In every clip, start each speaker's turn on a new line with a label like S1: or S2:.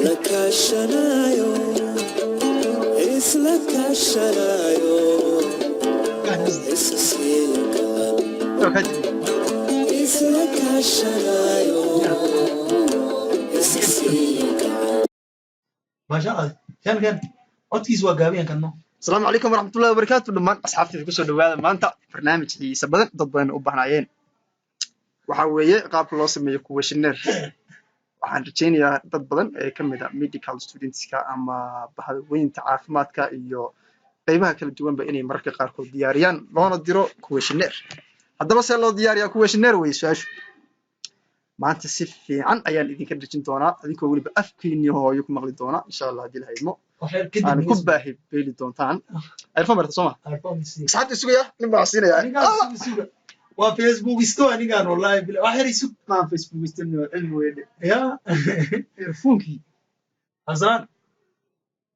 S1: Isla kaashanayo, isla kaashanayo, isa siiyo gacan. Isla kaashanayo, isa siiyo gacan.
S2: Maasha Allah, kan kan codkiisu waa gaabiyan kanno.
S3: Asalaamu calaykum waraxmatullahi wabarakaatu dhammaan asxaabtayda. Kusoo dhawaada maanta barnaamij xiisa badan, dad badan u baahnaayeen. Waxa weeye qaabka loo sameeyo questionnaire. Waxaan rajaynayaa dad badan ee ka mid a medical studentska ama bahweynta caafimaadka iyo qeybaha kala duwanba inay mararka qaarkood diyaariyaan loona diro questionnaire. Haddaba, see loo diyaariyaa questionnaire weye su-aashu. Maanta si fiican ayaan idinka dhejin doonaa, adinkoo weliba afkiinii hooyo ku maqli doona, insha Allah, haddii la haymo
S2: waxyar kadib.
S3: Aan ku baahi beeli doontaan. iPhone barta soo ma? Asxaabta sugaya, nin baa siinaya.
S2: Anigaa suga, waa Facebook isto anigaan, wallahi bila wax yar isug.
S3: Maan Facebook isticmaal, cilmi weydhe.
S2: Ya.
S3: Earphone-kii.
S2: Xasan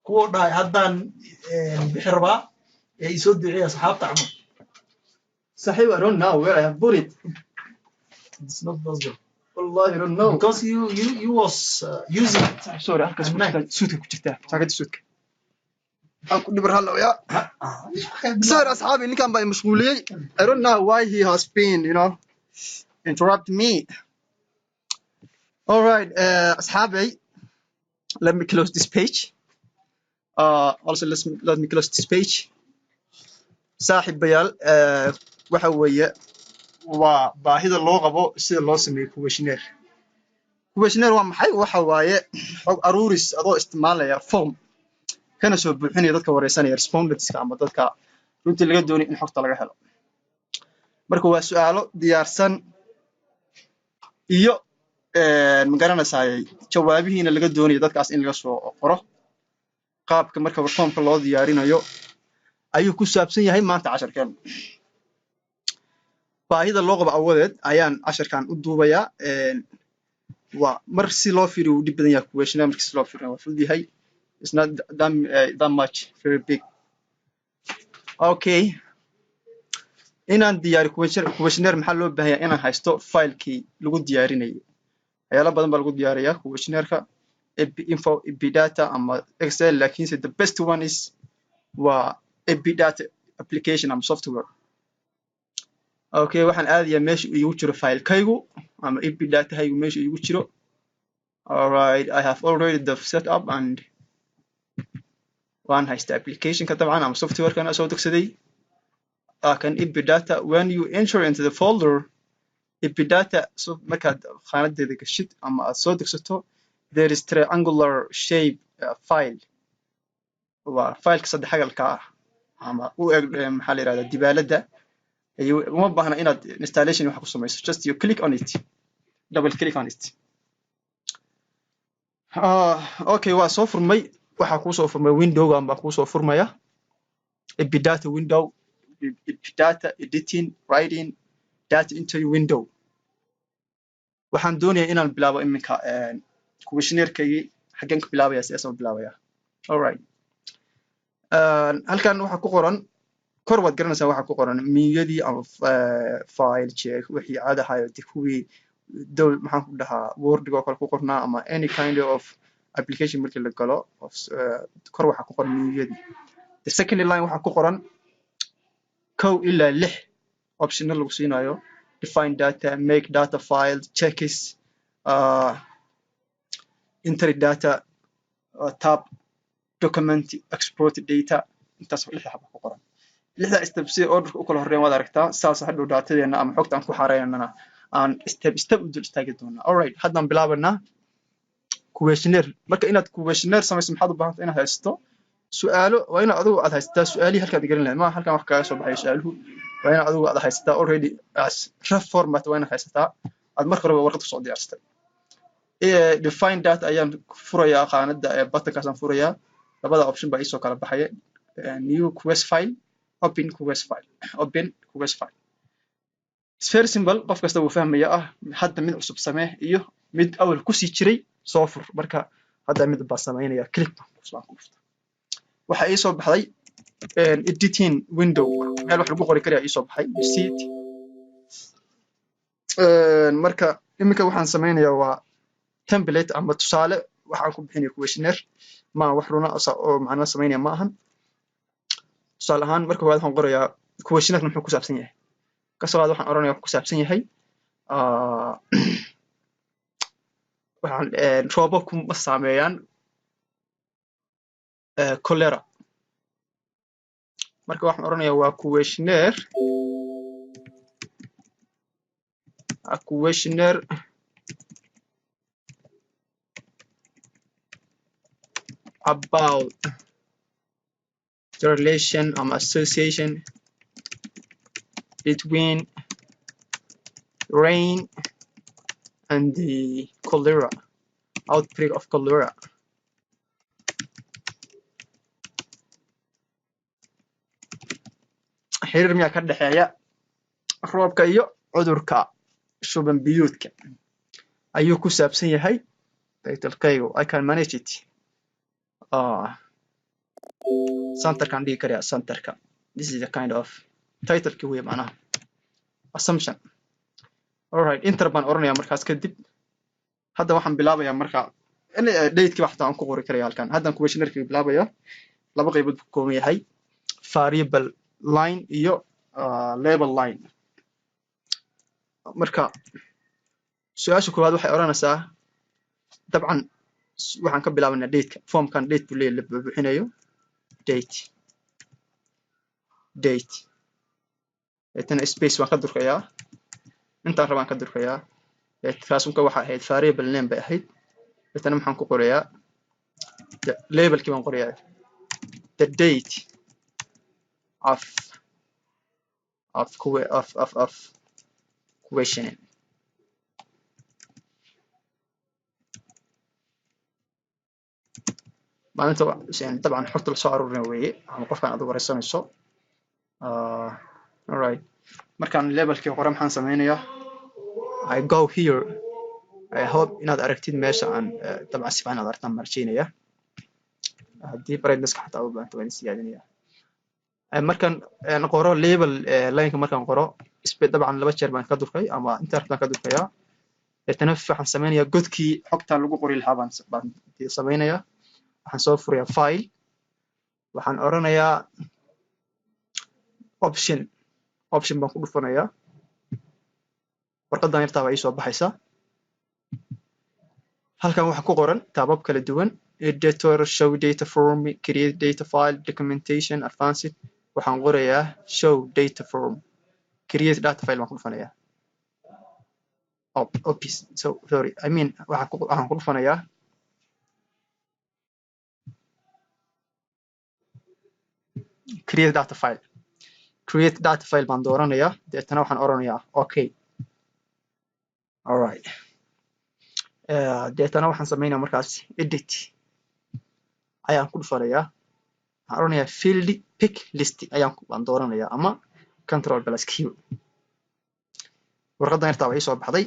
S2: kuwa dhahay haddaan bixi rabaa ee isoo duceeya asxaabta camal.
S3: Saaxiib, I don't know where I have put it.
S2: It's not possible.
S3: Wallahi, I don't know.
S2: Because you was using it.
S3: Saaxiib, sorry, halkaas ku
S2: At night.
S3: jirtaa, suudka ku jirtaa, jaakada suudka aan ku dhibar hadlaya. Sorry asxaabi, ninkan baa i mashquuliyey. I don't know why he has been interrupt me. All right, asxaabay, let me close this page. Also let me close this page. Saaxiibayaal, waxa weeye waa baahida loo qabo sida loo sameeyo questionnaire. Questionnaire waa maxay? Waxa waaye xog aruuris adoo isticmaalaya form, kana soo buuxinaya dadka wareysanaya, respondentska ama dadka runtii laga doonay in xogta laga helo. Marka waa su'aalo diyaarsan iyo, ma garanaysaay, jawaabihiina laga doonayo dadkaas in laga soo qoro. Qaabka marka formka loo diyaarinayo ayuu ku saabsan yahay maanta casharkeen. Baahida loo qabo awadeed ayaan casharkan u duubayaa. Waa mar si loo fiiriyo wuu dhib badan yahay questionnaire, marka si loo fiiriyo waa fudud yahay. It's not that much very big. Okay, inaan diyaariyo questionnaire maxaa loo baahan yahay? Inaan haysto filekii lagu diyaarinayay. Waxyaalo badan baa lagu diyaariyaa questionnaire-ka: Epi Info, Epidata ama Excel, laakiinse the best one is waa Epidata application ama software. Okay, waxaan aadayaa meesha iigu jiro filekaygu ama Epidatahaygu meesha iigu jiro. Alright, I have already the setup and waan haysta applicationka dabcan ama softwarekan soo degsaday kan Epidata. When you enter into the folder Epidata, so markaad khaanadeeda gashid ama aad soo degsato, there is triangular shape file. Waa fileka saddex xagalka ah ama u eg maxaa la yirahdaa, dibaalada. Uma baahna inaad installation wax ku samayso, just you click on it, double click on it. Okay, waa soo furmay. Waxaa kuusoo furmay windowgan baa kuusoo furmaya, Epidata window, Epidata editing, writing, data entry window. Waxaan doonayaa inaan bilaabo iminka questionnaire-kaygii. Xaggeen ka bilaabaya? Sidaasaan u bilaabaya. Alright, halkan waxaa ku qoran kor, waad garanaysaa, waxaa ku qoran menyadii ama file, check, wixii caad ahayo de, kuwii dowl, maxaan ku dhahaa, Wordiga oo kale ku qornaa ama any kind of application markii la galo of kor waxaa ku qoran menyadii. The second line waxaa ku qoran 1 ilaa 6 optiona lagu siinayo: define data, make data file, checks, enter data, tab, document, export data. Intaas lixda xaba ku qoran, lixda step si orderka u kala horreyn waad aragtaa. Saas hadhow datadeena ama xogta aan ku xareynana aan step step u dul istaagi doonaa. Alright, haddaan bilaabanaa questionnaire. Marka inaad questionnaire samayso, maxaad u baahantay? Inaad haysato su'aalo. Waa inaad adigu aad haysataa su'aalihii halkaad garan lahayd. Maaha halkan wax kaaga soo baxayo su'aaluhu. Waa inaad adigu aad haysataa already as rough format, waa inaad haysataa aad marka horeba warqad kusoo diyaarsatay. Define data ayaan furayaa, qaanada buttonkaasaan furayaa. Labada option baa iisoo kala baxaya: new quest file, open quest file. Open quest file, it's very simple, qof kasta wuu fahmaya. Ah, hadda mid cusub samee iyo mid awal kusii jiray soo fur. Marka hadda mid baa samaynaya, click baan ku dhufta. Waxaa ii soo baxday editing window, meel wax lagu qori karaya ii soo baxay. You see it. Marka iminka waxaan samaynayaa waa template ama tusaale Waxaan ku bixinaya questionnaire ma wax runa oo macno samaynaya ma ahan. Tusaale ahaan, marka koowaad waxaan qorayaa questionnaire muxuu ku saabsan yahay. Ka soo qaad waxaan oranaya wuxuu ku saabsan yahay waxaan roobabku ma saameeyaan cholera. Marka waxaan oranayaa waa questionnaire, a questionnaire about the relation association between rain and the cholera, outbreak of cholera. Xiriir miyaa ka dhexeeya roobka iyo cudurka shuban biyuudka ayuu ku saabsan yahay titlekaygu. I can manage it. Centerkaan dhigi karaya, centerka. This is the kind of titleki wey, macnaha assumption. Alright, enter baan oranaya. Markaas kadib hadda waxaan bilaabayaa marka dateki waxtaa aan ku qori karaya halkan. Haddaan questionnaire bilaabaya. Laba qaybood buu ka kooban yahay, variable line iyo label line. Marka su-aasha koowaad waxay odhanaysaa, dabcan waxaan ka bilaabanaa dateka. Formkan date buu leeyahay la buuxinayo. Date, date, deetana space waan ka durkayaa, intaan rabaan ka durkayaa. Kaasunka waxaa ahayd variable name bay ahayd. Deetana maxaan ku qorayaa? Labelkii baan qorayaa, the date of questioning. Maalinta dabcan xogta lasoo aruurina weeye ama qofkan aad wareysanayso. Alright, markaan labelkii qore maxaan sameynayaa? I go here. I hope inaad aragtid meesha aan dabcan si fiican aad aragtaan marjeynaya. Haddii brightnesska xataa u baahanta waan siyaadinaya. Markaan qoro label lineka, markaan qoro dabcan laba jeer baan ka durkay ama inta rabtaan ka durkayaa. Deetana waxaan sameynayaa godkii xogta lagu qori lahaa baan sameynayaa. Waxaan soo furayaa file, waxaan oranayaa option, option baan ku dhufanayaa. Warqadan yartaa baa ii soo baxaysa. Halkan waxaa ku qoran taabab kala duwan: editor, show data form, create data file, documentation, advanced. Waxaan qorayaa show data form, create data file baan ku dhufanayaa. Oh, so sorry, I mean waxaan ku dhufanayaa create data file. Create data file baan dooranayaa. Deetana waxaan oranayaa okay. Alright, deetana waxaan sameynaya markaas edit ayaan ku dhufanayaa. Waxaan oranayaa field pick list ayaan baan dooranayaa ama control plus Q. Warqadan yartaa waa ii soo baxday.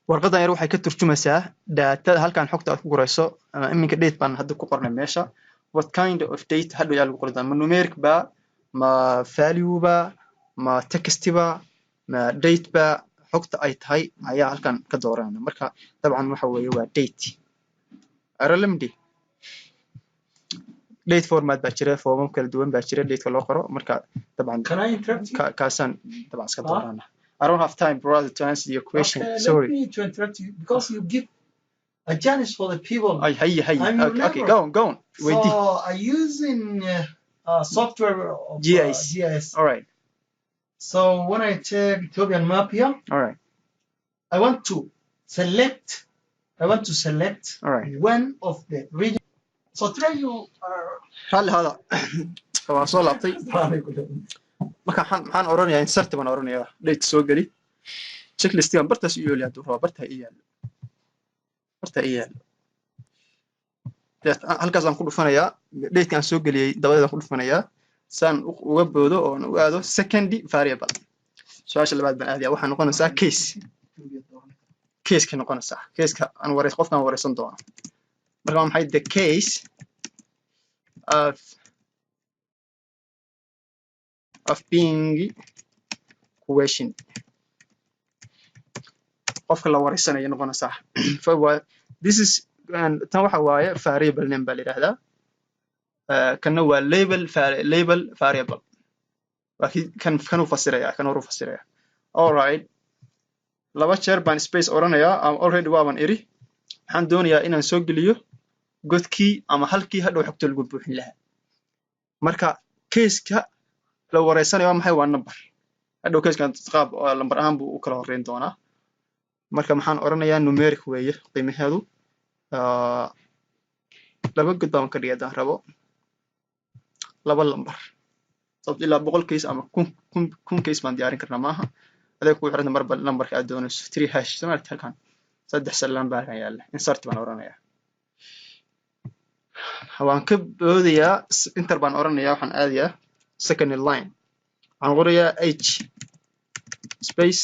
S3: Warqadan yar waxay ka turjumaysaa daatada halkan xogta aad ku qorayso. Ama iminka date baan hadda ku qornay meesha. What kind of date hadhow yaa lagu qori doonaa? Ma numeric ba, ma value ba, ma text ba, ma date ba? Xogta ay tahay ayaa halkan ka dooranayna. Marka dabcan waxa weeye waa date. Rlmd date format baa jira, foomam kala duwan baa jira dateka loo qoro. Marka dabcan
S2: Can I interrupt you?
S3: Kaasaan dabcan iska doorana. I don't have time, brother, to answer your question.
S2: Okay,
S3: sorry.
S2: Let me to interrupt you because you give a chance for the people.
S3: Ay, hay hay.
S2: I'm your
S3: Okay,
S2: neighbor.
S3: Go on, go on. Weydii.
S2: So I using software of
S3: GIS.
S2: GIS.
S3: All right.
S2: So when I check Ethiopian map here,
S3: all right
S2: I want to select. I want to select
S3: All right.
S2: one of the region. So try you are.
S3: Raalli hada, waan soo laabtay. Marka maxaan oranayaa? Insert baan oranayaa, date soo geli. Checklistigan bartaas u yooli hadduu rabo, bartaa ii yaallo, bartaa ii yaallo. Halkaasaan ku dhufanayaa dateka aan soo geliyey, dabadeedaan ku dhufanayaa saan uga boodo oon u aado second variable. Su-aasha labaad baan aadaya, waxaa noqonaysaa case. Caseka noqonaysaa caseka aan wareys, qofkaan wareysan doono. Marka waa maxay? The case of being question. Qofka la wareysanayo noqonaysaa. This is, tan waxa waaye variable name baa la yidhahdaa. Kanna waa label variable, waa kii kan kanuu fasiraya, kan horuu fasiraya. Alright, laba jeer baan space oranayaa ama already waaban iri. Waxaan doonayaa inaan soo geliyo godkii ama halkii hadhow xogta lagu buuxin lahaa. Marka caseka la wareysanayo waa maxay? Waa number. Hadhow casekan qaab lambar ahaan buu u kala horreyn doonaa. Marka maxaan oranayaa? Numeric weeye qiimaheedu. Laba god baan ka dhigay haddaan rabo, laba lambar, sababto ilaa 100 case ama 1000 case baan diyaarin karnaa. Maaha, adeeg kugu xiranta marba lambarka aad doonayso. Three hash somalit, halkan saddex salaan baa halkan yaalla. Insert baan oranayaa, waan ka boodayaa, enter baan oranayaa. Waxaan aadayaa second line, waxaan qorayaa age space,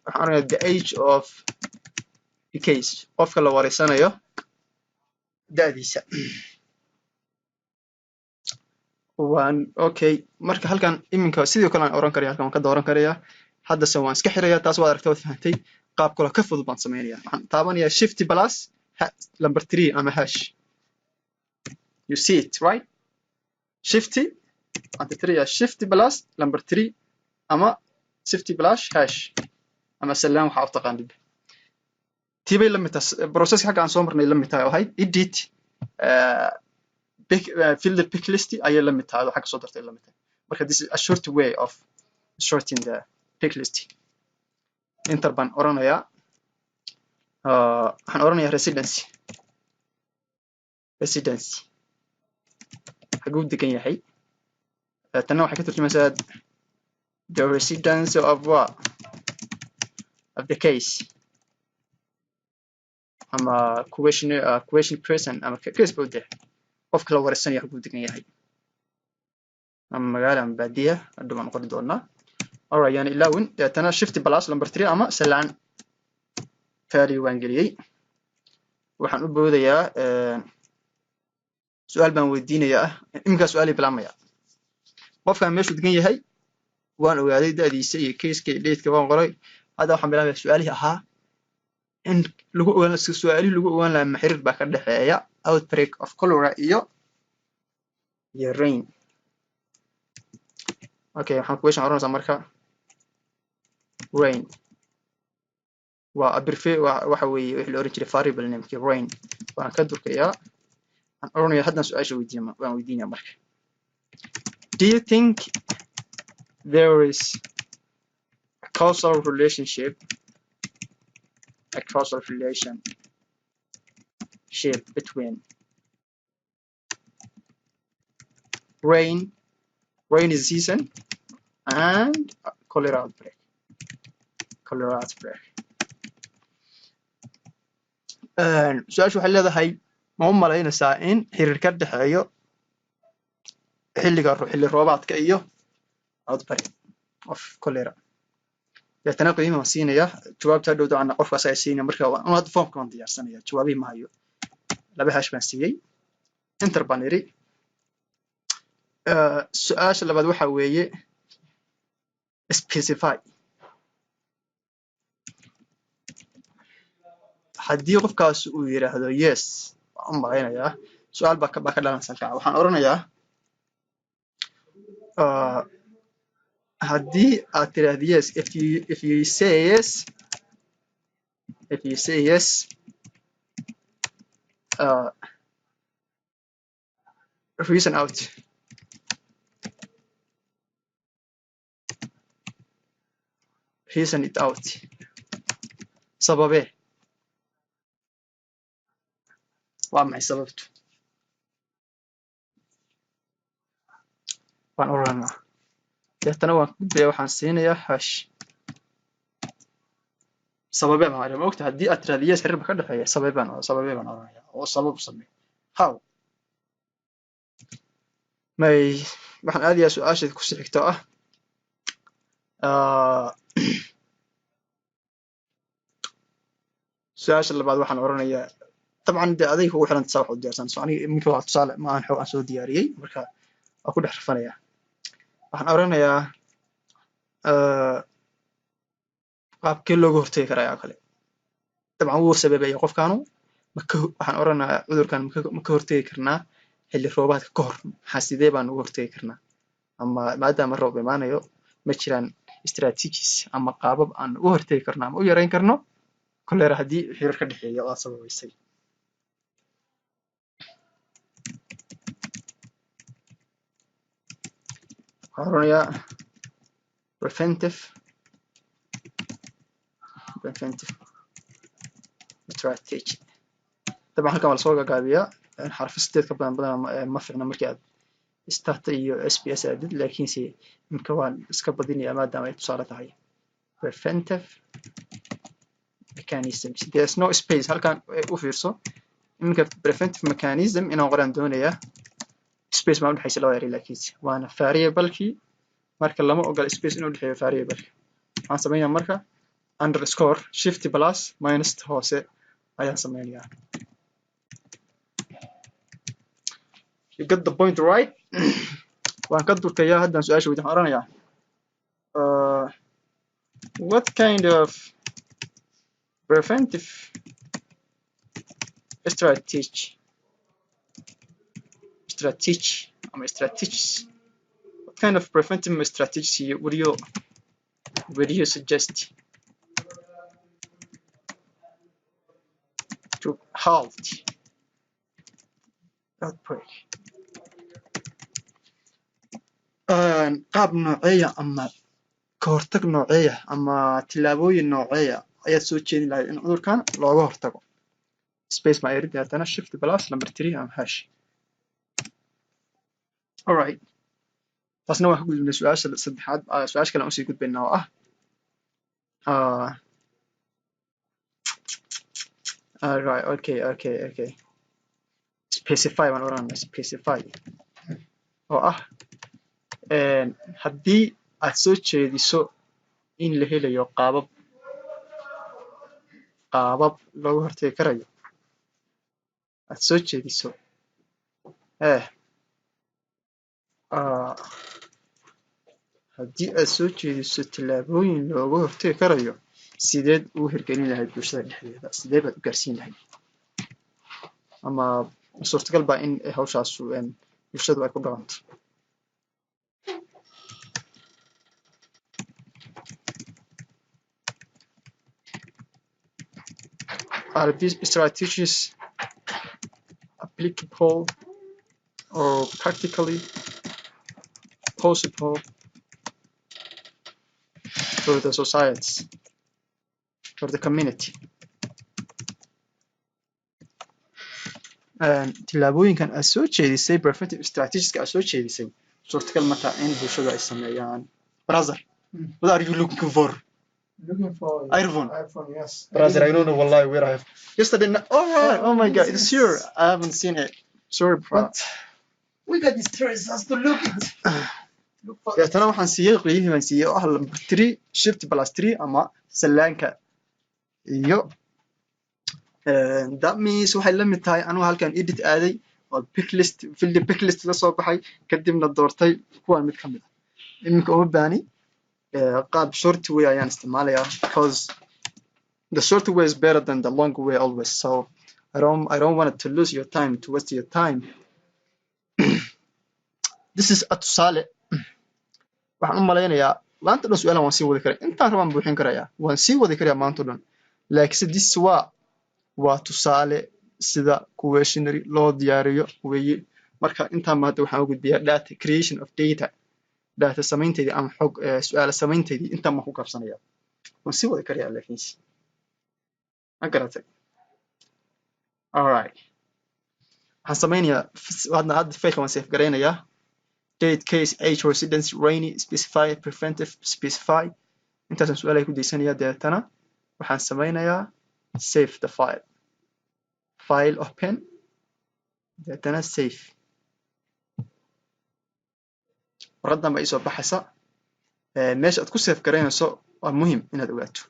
S3: waxaan oranayaa the age of the case, qofka la wareysanayo da'diisa. Waan okay. Marka halkan iminka sidoo kale aan oran karaya, halkan waan ka dooran karayaa, haddase waan iska xirayaa. Taas waad aragtay, waad fahantay. Qaab kaloo ka fudud baan sameynaya. Waxaan taabanayaa shift plus number three ama hash. You see it, right? Shift, waxaan tirtirayaa, shift plus number three ama shift plus hash ama salaan, waxaa u taqaanid. Tii bay la mid tahay, processka xagga aan soo marnay la mid tahay oo ahayd edit pick, field pick list ayay la mid tahay oo xagga soo dartay la mid tahay. Marka this is a short way of sorting the pick list. Enter baan oranayaa. Waxaan oranayaa residency. Residency, xaguu degan yahay? Tanna waxay ka turjumaysaa the residence of what? Of the case ama question person ama case buu deh, qofka la wareysanaya xaguu degan yahay, ama magaala ama baadiya, hadhow baan qori doonaa. Alright, yani ilaawin. Deetana shift plus number three ama salaan value waan geliyey. Waxaan u boodayaa su-aal baan weydiinayaa. Iminkaa su-aalii bilaabmaya. Qofkan meeshuu degan yahay waan ogaaday, da'diisa iyo caseka iyo dateka waan qoray. Hadda waxaan bilaabaya su-aalihii ahaa in lagu ogaan, su-aalihii lagu ogaan lahaa ma xiriir baa ka dhexeeya outbreak of cholera iyo rain. Okay, waxaan question oranaysaa marka rain waa abbrevi, waa waxa weeye wixii la oran jiray variable namekii rain. Waan ka durkayaa, waxaan oranayaa haddaan su-aasha weydiiya, waan weydiinaya marka: do you think there is a causal relationship, a causal relationship between rain, rainy season and cholera outbreak? Cholera outbreak. Su-aashu waxay leedahay: ma u malaynaysaa in xiriir ka dhexeeyo xilliga xilli roobaadka iyo outbreak of cholera? Deetana qiimo baan siinaya, jawaabta hadhow dabcan qofkaas ayaa siinaya. Marka waan hadda foomka waan diyaarsanaya, jawaabihii ma hayo. Laba hash baan siiyey, enter baan iri. Su-aasha labaad waxa weeye specify. Haddii qofkaas uu yidhaahdo yes, waan u malaynayaa, su-aal baa ka dhalanaysa halkaa. Waxaan oranayaa, haddii aad tiraahdo yes, if you say yes, if you say yes, reason out, reason it out, sababee, waa maxay sababtu baan oranaa. Deetana waan gudbaya, waxaan siinayaa hash. Sababee baan oranaya. Ma ogta, haddii aad tiraahdo yes, xiriir ba ka dhexeeya, sababee baan oranaya oo sabab samee, how may. Waxaan aadayaa su-aasha kusii xigto ah. Su-aasha labaad waxaan oranayaa, dabcan dee aday kugu xiran tasaa wax u diyaarsan. So aniga iminka waa tusaale, ma ahan xog aan soo diyaariyey, marka waa ku dhex rafanayaa. Waxaan oranayaa Qaabkee looga hortagi karaa oo kale? Dabcan wuu sababeeya qofkaanu. Maka waxaan oranayaa cudurkan ma ka hortagi karnaa xilli roobaadka ka hor? Maxaa, sidee baan uga hortagi karnaa? Ama maadaama roob imaanayo, ma jiraan strategies ama qaabab aan uga hortagi karno ama u yareyn karno cholera haddii xiriir ka dhexeeya oo aad sababaysay? Waxaan oranayaa preventive strategy. Dabcan halkan waa lasoo gagaabiyaa, xarfo sideed ka badan badan ma fiicna markii aad Stata iyo SPSS aadid, laakiinse imika waan iska badinayaa maadaama ay tusaale tahay. Preventive mechanism, there's no space halkan, u fiirso. Iminka preventive mechanism inaan qoraan doonayaa, space baan udhexaysa labada eray, laakiinse waana variablekii. Marka lama ogola space inuu dhexeeyo variableka. Waxaan sameynaya marka underscore, shift plus minus hoose ayaan sameynayaa. You get the point, right? Waan ka durkayaa. Haddaan su-aasha weydiin, waxaan oranayaa, what kind of preventive strategy ama strategies, what kind of preventive strategies would you suggest to halt outbreak? Qaab nooceeya ama ka hortag nooceeya ama tillaabooyin nooceeya ayaad soo jeedin lahayd in cudurkan looga hortago? Space ma erid, haddana shift plus number three ama hash. Alright, taasna waan ka gudubnay. Su-aasha saddexaad, su-aasha kale aan usii gudbaynaa oo ah, alright, okay, specify baan oranaa. Specify oo ah haddii aad soo jeediso in la helayo qaabab looga hortagi karayo, aad soo jeediso, haddii aad soo jeediso tallaabooyin looga hortagi karayo, sideed ugu hirgelin lahayd bulshada dhexdeeda? Sidee baad u gaarsiin lahayd? Ama suurtagal baa in hawshaasu bulshadu ay ku dhaqanto? Are these strategies applicable or practically possible for the society, for the community? Tillaabooyinkan aad soo jeedisay, preventive strategieska aad soo jeedisay, suurtagal ma taha in bulshadu ay sameeyaan? Brother, what are you looking for?
S2: Looking for
S3: iPhone.
S2: iPhone, yes.
S3: Brother, I don't know wallahi where I have yesterday. Oh, right. Oh my God, it's here. I haven't seen it. Sorry, bro.
S2: But we got stress has to look it. Look for.
S3: Deetana waxaan siiyey qiimihii baan siiyey oo ah number three, shift plus three ama sallaanka iyo that means waxay la mid tahay anugu halkan edit aaday oo pick list, field pick list la soo baxay, kadibna doortay kuwan mid ka mid ah. Iminka uma baani, qaab short way ayaan isticmaalayaa because the short way is better than the long way always. So I don't want to lose your time, to waste your time. This is a tusaale. Waxaan u malaynayaa maanta dhan su-aalan waan sii wadi karaya, intaan rabaan buuxin karayaa, waan sii wadi karayaa maanta o dhan, laakiinse this waa tusaale sida questionary loo diyaariyo weeye. Marka intaan maanta waxaan u gudbiyaa data, creation of data, data samaynteedii ama xog su-aala samaynteedii. Intaan baan ku gaabsanaya, waan sii wadi karayaa, laakiinse ma garatay? Alright, waxaan samaynayaa hadda fileka waan save garaynayaa. Date, case, age, residence, rainy, specify, preventive, specify, intaasaan su-aalahay ku daysanayaa. Deetana waxaan samaynayaa save the file, file open, deetana save. Warqadan baa iisoo baxaysa. Meesha aad ku save garaynayso waa muhim inaad ogaato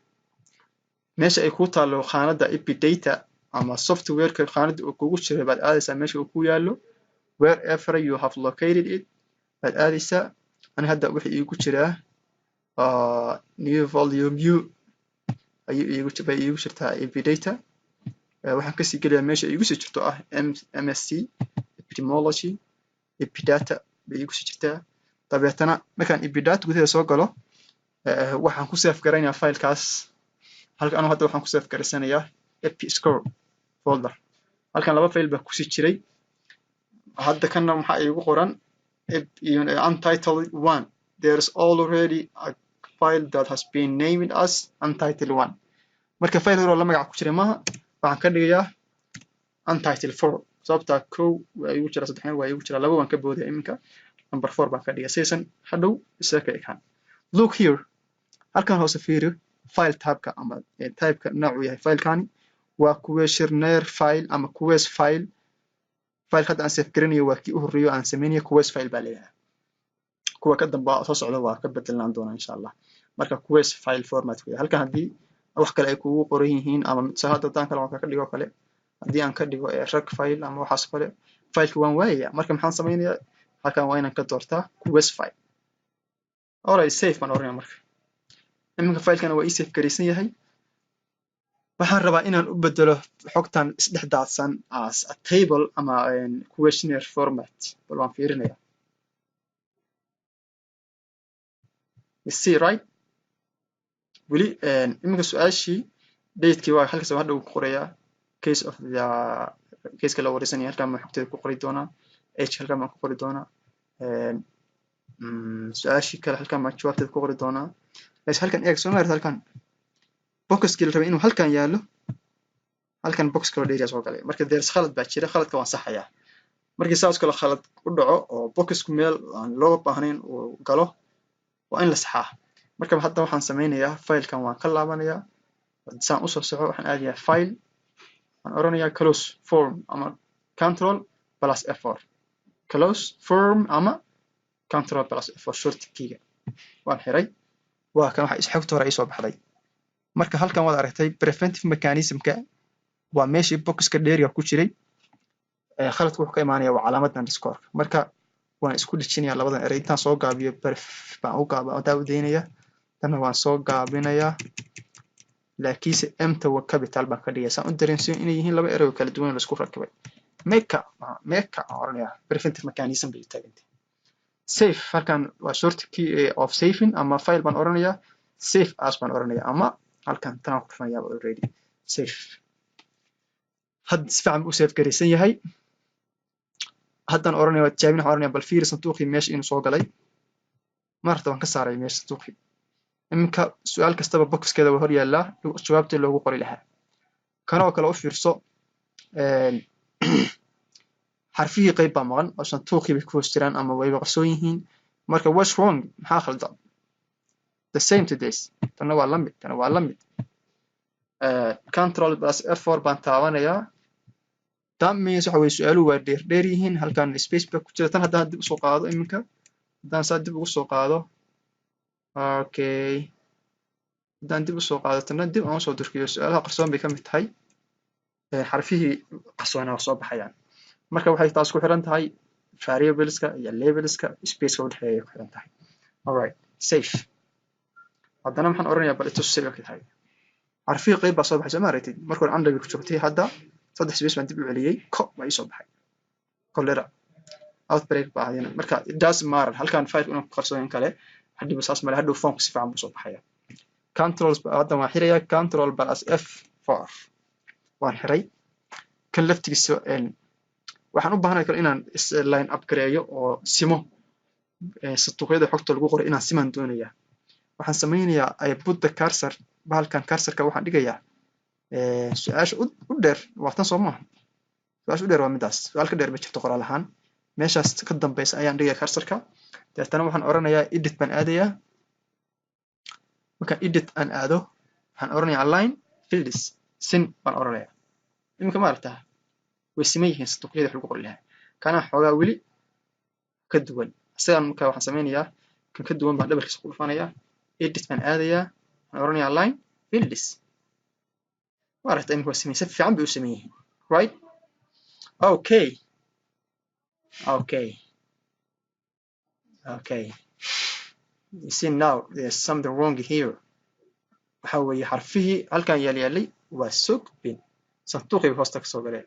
S3: meesha ay ku taalo. Khaanada epidata ama softwareka khaanada uu kugu jiray baad aadaysaa, meesha uu ku yaallo. Wherever you have located it baad aadaysaa. Ani hadda wuxuu iigu jiraa new volume u. Ayuu iigu bay iigu jirtaa epidata. Waxaan kasii gelayaa meesha iigu sii jirto, ah MSc Epidemiology, epidata bay iigu sii jirtaa. Dabeetana markaan epidata gudaheeda soo galo, waxaan ku save garaynayaa filekaas halka. Anu hadda waxaan ku save garaysanayaa episcore folder. Halkan laba file baa kusii jiray. Hadda kanna maxaa iigu qoran? Untitled one. There is already a file that has been named as untitled one. Marka file hore oo la magac ku jiray maaha. Waxaan ka dhigayaa untitled four, sababtaa kow waa iigu jira, saddexna waa iigu jira, laba waan ka boodaya. Iminka number four baan ka dhigaya saysan hadhow isaga ka ekaan. Look here, halkan hoose fiiri, file typeka ama typeka noocuu yahay filekani waa questionnaire file ama ques file. Fileka hadda aan save garanayo waa kii u horreeyo aan sameynayo, ques file baa leeyahay. Kuwa ka damba soo socda waa ka bedelaan doonaa, insha Allah. Marka ques file format weeye. Halkan haddii wax kale ay kugu qoran yihiin, ama tusaale hadda haddaan kale waan ka dhigo kale, haddii aan ka dhigo rec file ama waxaas kale, fileka waan waayaya. Marka maxaan sameynayaa? Halkan waa inaan ka doortaa ques file. Alright, save baan oranaya. Marka iminka filekana waa ii save garaysan yahay. Waxaan rabaa inaan u bedelo xogtan isdhex daadsan as a table ama questionnaire format. Bal waan fiirinaya. You see, right? Weli iminka su-aashii datekii waa halkaas hadha uu ku qorayaa. Case of the caseka la wareysanaya halkan baan xogteeda ku qori doonaa. Age halkan baan ku qori doonaa. Su-aashii kale halkan baan jawaabteeda ku qori doonaa. Bas halkan eeg, soo maarta halkan boxkii la rabay inuu halkan yaallo, halkan box kaloo dheeriya soo galay. Marka there's khalad baa jira, khaladka waan saxayaa. Markii saas kale khalad u dhaco oo boxku meel aan looga baahnayn uu galo, waa in la saxaa. Marka hadda waxaan sameynayaa, filekan waan ka laabanayaa, saan usoo soco, waxaan aadayaa file, waxaan oranayaa close form ama control plus F4. Close form ama control plus F4 short keyga. Waan xiray, waa kan waxa xogta hore isoo baxday. Marka halkan waad aragtay preventive mechanismka waa meeshii boxka dheeriga ku jiray. Khaladku wuxuu ka imaanaya waa calaamada underscore. Marka waan isku dhejinayaa labadan erey intaan soo gaabiyo. Pref baan u gaaba intaan u daynaya, tanna waan soo gaabinayaa, laakiinse mta waa capital baan ka dhigaya, saan u dareensiyo inay yihiin laba erey oo kala duwan oo la isku rakibay. Meka meka aan oranayaa, preventive mechanism bay taagantay. Save halkan waa short key of saving, ama file baan oranayaa, save as baan oranayaa, ama halkan tanaan ku dhufanayaa already. Save. Hadda si fiican buu u save garaysan yahay. Haddaan oranaya, waa tijaabin. Waxaan oranaya, bal fiiri sanduuqii meesha inuu soo galay. Maarta waan ka saaray meesha sanduuqii. Iminka su-aal kastaba boxkeeda waa hor yaallaa, jawaabtii loogu qori lahaa. Kanoo kale u fiirso, xarfihii qayb baa maqan oo sanduuqii bay ku hoos jiraan ama wayba qarsoon yihiin. Marka what's wrong? Maxaa khaldan? The same to this. Tana waa la mid, tana waa la mid. Control plus F4 baan taabanayaa. That means waxa weye su-aaluhu waa dheer dheer yihiin, halkan space baa ku jira. Tan haddaan dib usoo qaado iminka, haddaan saa dib ugu soo qaado, okay, haddaan dib usoo qaado tana, dib aan usoo durkiyo, su-aalaha qarsoon bay ka mid tahay. Xarfihii qarsoona waa soo baxayaan. Marka waxay taas ku xiran tahay variableska iyo labelska spaceka udhexeeya ay ku xiran tahay. Alright, save. Haddana maxaan oranayaa? Bal itus save ka tahay. Xarfihii qayb baa soo baxay, soo ma aragtid? Marka hore under bay ku joogtay, hadda saddex space baan dib u celiyey, ko baa ii soo baxay, cholera outbreak baa ahayana. Marka it doesn't matter halkan file inuu ku qarsoon kale hadhiba, saas male. Hadhow formka si fiican buu soo baxaya. Control, hadda waan xirayaa, control plus F4, waan xiray. Kan laftigiisa waxaan u baahanahay kale inaan line up gareeyo oo simo sanduuqyada xogta lagu qoray. Inaan simaan doonayaa. Waxaan sameynayaa, I put the cursor, bahalkan cursorka waxaan dhigayaa su-aasha u dheer. Waa tan, soo maaha? Su-aasha u dheer waa midaas, su-aal ka dheer ma jirto qoraal ahaan. Meeshaas ka dambeysa ayaan dhigaya cursorka. Deetana waxaan oranayaa edit baan aadayaa. Markaan edit aan aado, waxaan oranayaa align fields, sin baan oranayaa. Iminka ma aragtaa? Way siman yihiin sanduuqyada wax lagu qori lahaa. Kana xoogaa weli ka duwan isagan. Marka waxaan sameynayaa, kan ka duwan baan dhabarkiisa ku dhufanayaa, edit baan aadayaa, waxaan oranayaa align fields. Ma aragtaa? Iminka waa siman, si fiican bay u siman yihiin, right? Okay. You see, now there's something wrong here. Waxa weeye xarfihii halkan yaal yaalay waa soo gudbeen, sanduuqii hoosta ka soo galeen.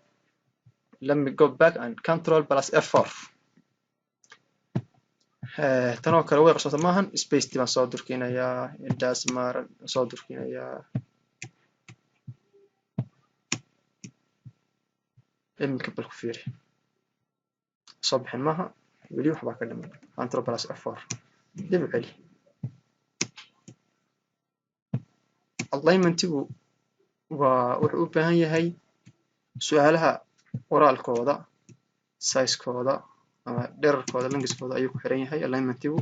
S3: Let me go back and Control plus F4. Tanoo kale way qabsata maahan. Space baan soo durkinayaa, dasmar soo durkinayaa. Iminka bal ku fiiri, soo bixin maaha, weli waxbaa ka dhiman. Control plus F4, dib u celi. Alignmentigu waa wuxuu u baahan yahay su-aalaha qoraalkooda, sizekooda ama dherarkooda, lengthkooda ayuu ku xiran yahay alignmentigu,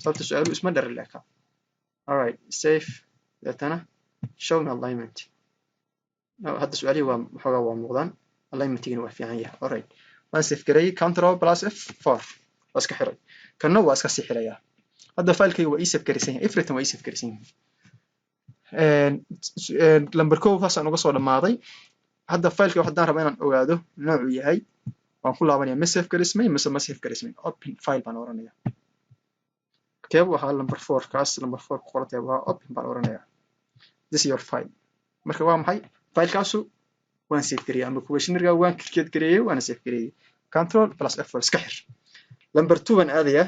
S3: sababta su-aaluhu isma dherer leeka. Alright, save, deetana show me alignment. Hadda su-aalihii waa waxoogaa waa muuqdaan, alignmentigina waa fiican yahay. Alright, waan save gareeyey. Control plus F4, waa iska xiray. Kanna waa iska sii xirayaa. Hadda filekayga waa ii save garaysan yahay, everything waa ii save garaysan yahay. Number 1 saasaan uga soo dhammaaday. Hadda fileka haddaan rabo inaan ogaado noocuu yahay, waan ku laabanaya: ma save garismay mise ma save garismay? Open file baan oranaya. Keebu ahaa? Number 4, kaas number 4 ku qorantay waa. Open baan oranaya. This is your file. Marka waa maxay filekaasu? Waan save gareeyey ama questionnaire waan create gareeyey, waana save gareeyey. Control plus F4, iska xir. Number 2 baan aadayaa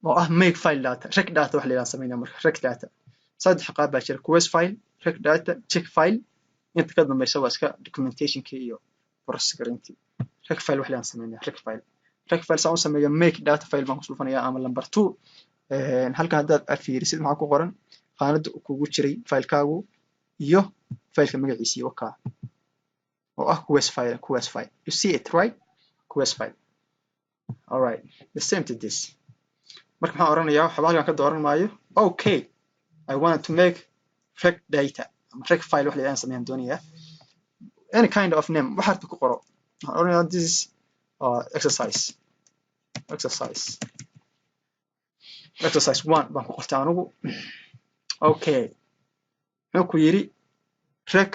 S3: oo ah make file data, rec data wax la yidhaha sameynaa. Marka rec data saddex qaab baa jira: quest file, rec data, check file. Inta ka dambaysa waa iska documentationkii iyo process garintii. Rec file wax la yidhaha sameynaa. Rec file, rec file saan u sameeyo, make data file baan ku sulfanayaa ama number 2. Halkan haddaad fiirisid, maxaa ku qoran? Qaanada kugu jiray filekaagu iyo fileka magaciisii wakaa oo ah quest file. Quest file, you see it, right? Quest file. All right, the same to this. Marka maxaan oranayaa? Waxba halkan ka dooran maayo. Okay, I wanted to make rec data ama rec file wax la yidhahan sameeyaan doonayaa. Any kind of name wax harta ku qoro. Waxaan oranayaa this is exercise 1 baan ku qortay anigu. Okay, muxuu ku yidhi? Rec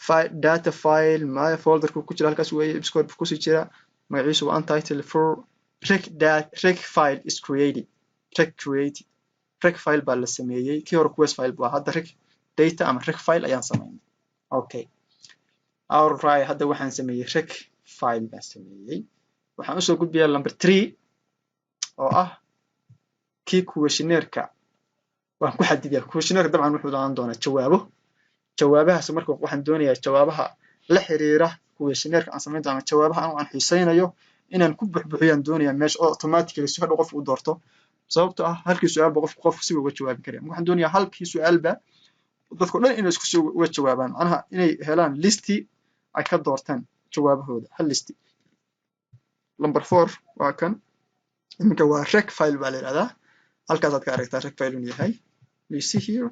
S3: file data file my folderku ku jira halkaas weeye, score kusii jira, magaciisu waa untitled for rec dat. Rec file is created, rec created, rec file baa la sameeyey. Kii hore quest file buu ahaa, hadda rec data ama rec file ayaan sameynay. Okay, alright, hadda waxaan sameeyey rec file baan sameeyey. Waxaan usoo gudbayaa number 3 oo ah kii questionnaire-ka waan ku xadidayaa. Questionnaire dabcan wuxuu doonan doonaa jawaabo. Jawaabahaas marka waxaan doonayaa jawaabaha la xiriira questionnaire-ka aan samayn doono, jawaabaha anigu aan xiisaynayo inaan ku buxbuxiyaan doonayaa meesha oo automatically si hadhow qofku u doorto, sababtoo ah halkii su-aalba qofku qof si uga jawaabi karaya. Waxaan doonayaa halkii su-aalba dadko dhan inay isku si uga jawaabaan, macnaha inay helaan listi ay ka doortaan jawaabahooda, hal listi. Number 4 waa kan. Iminka waa rec file baa la yidhahdaa. Halkaasaad ka aragtaa rec file inuu yahay. You see here,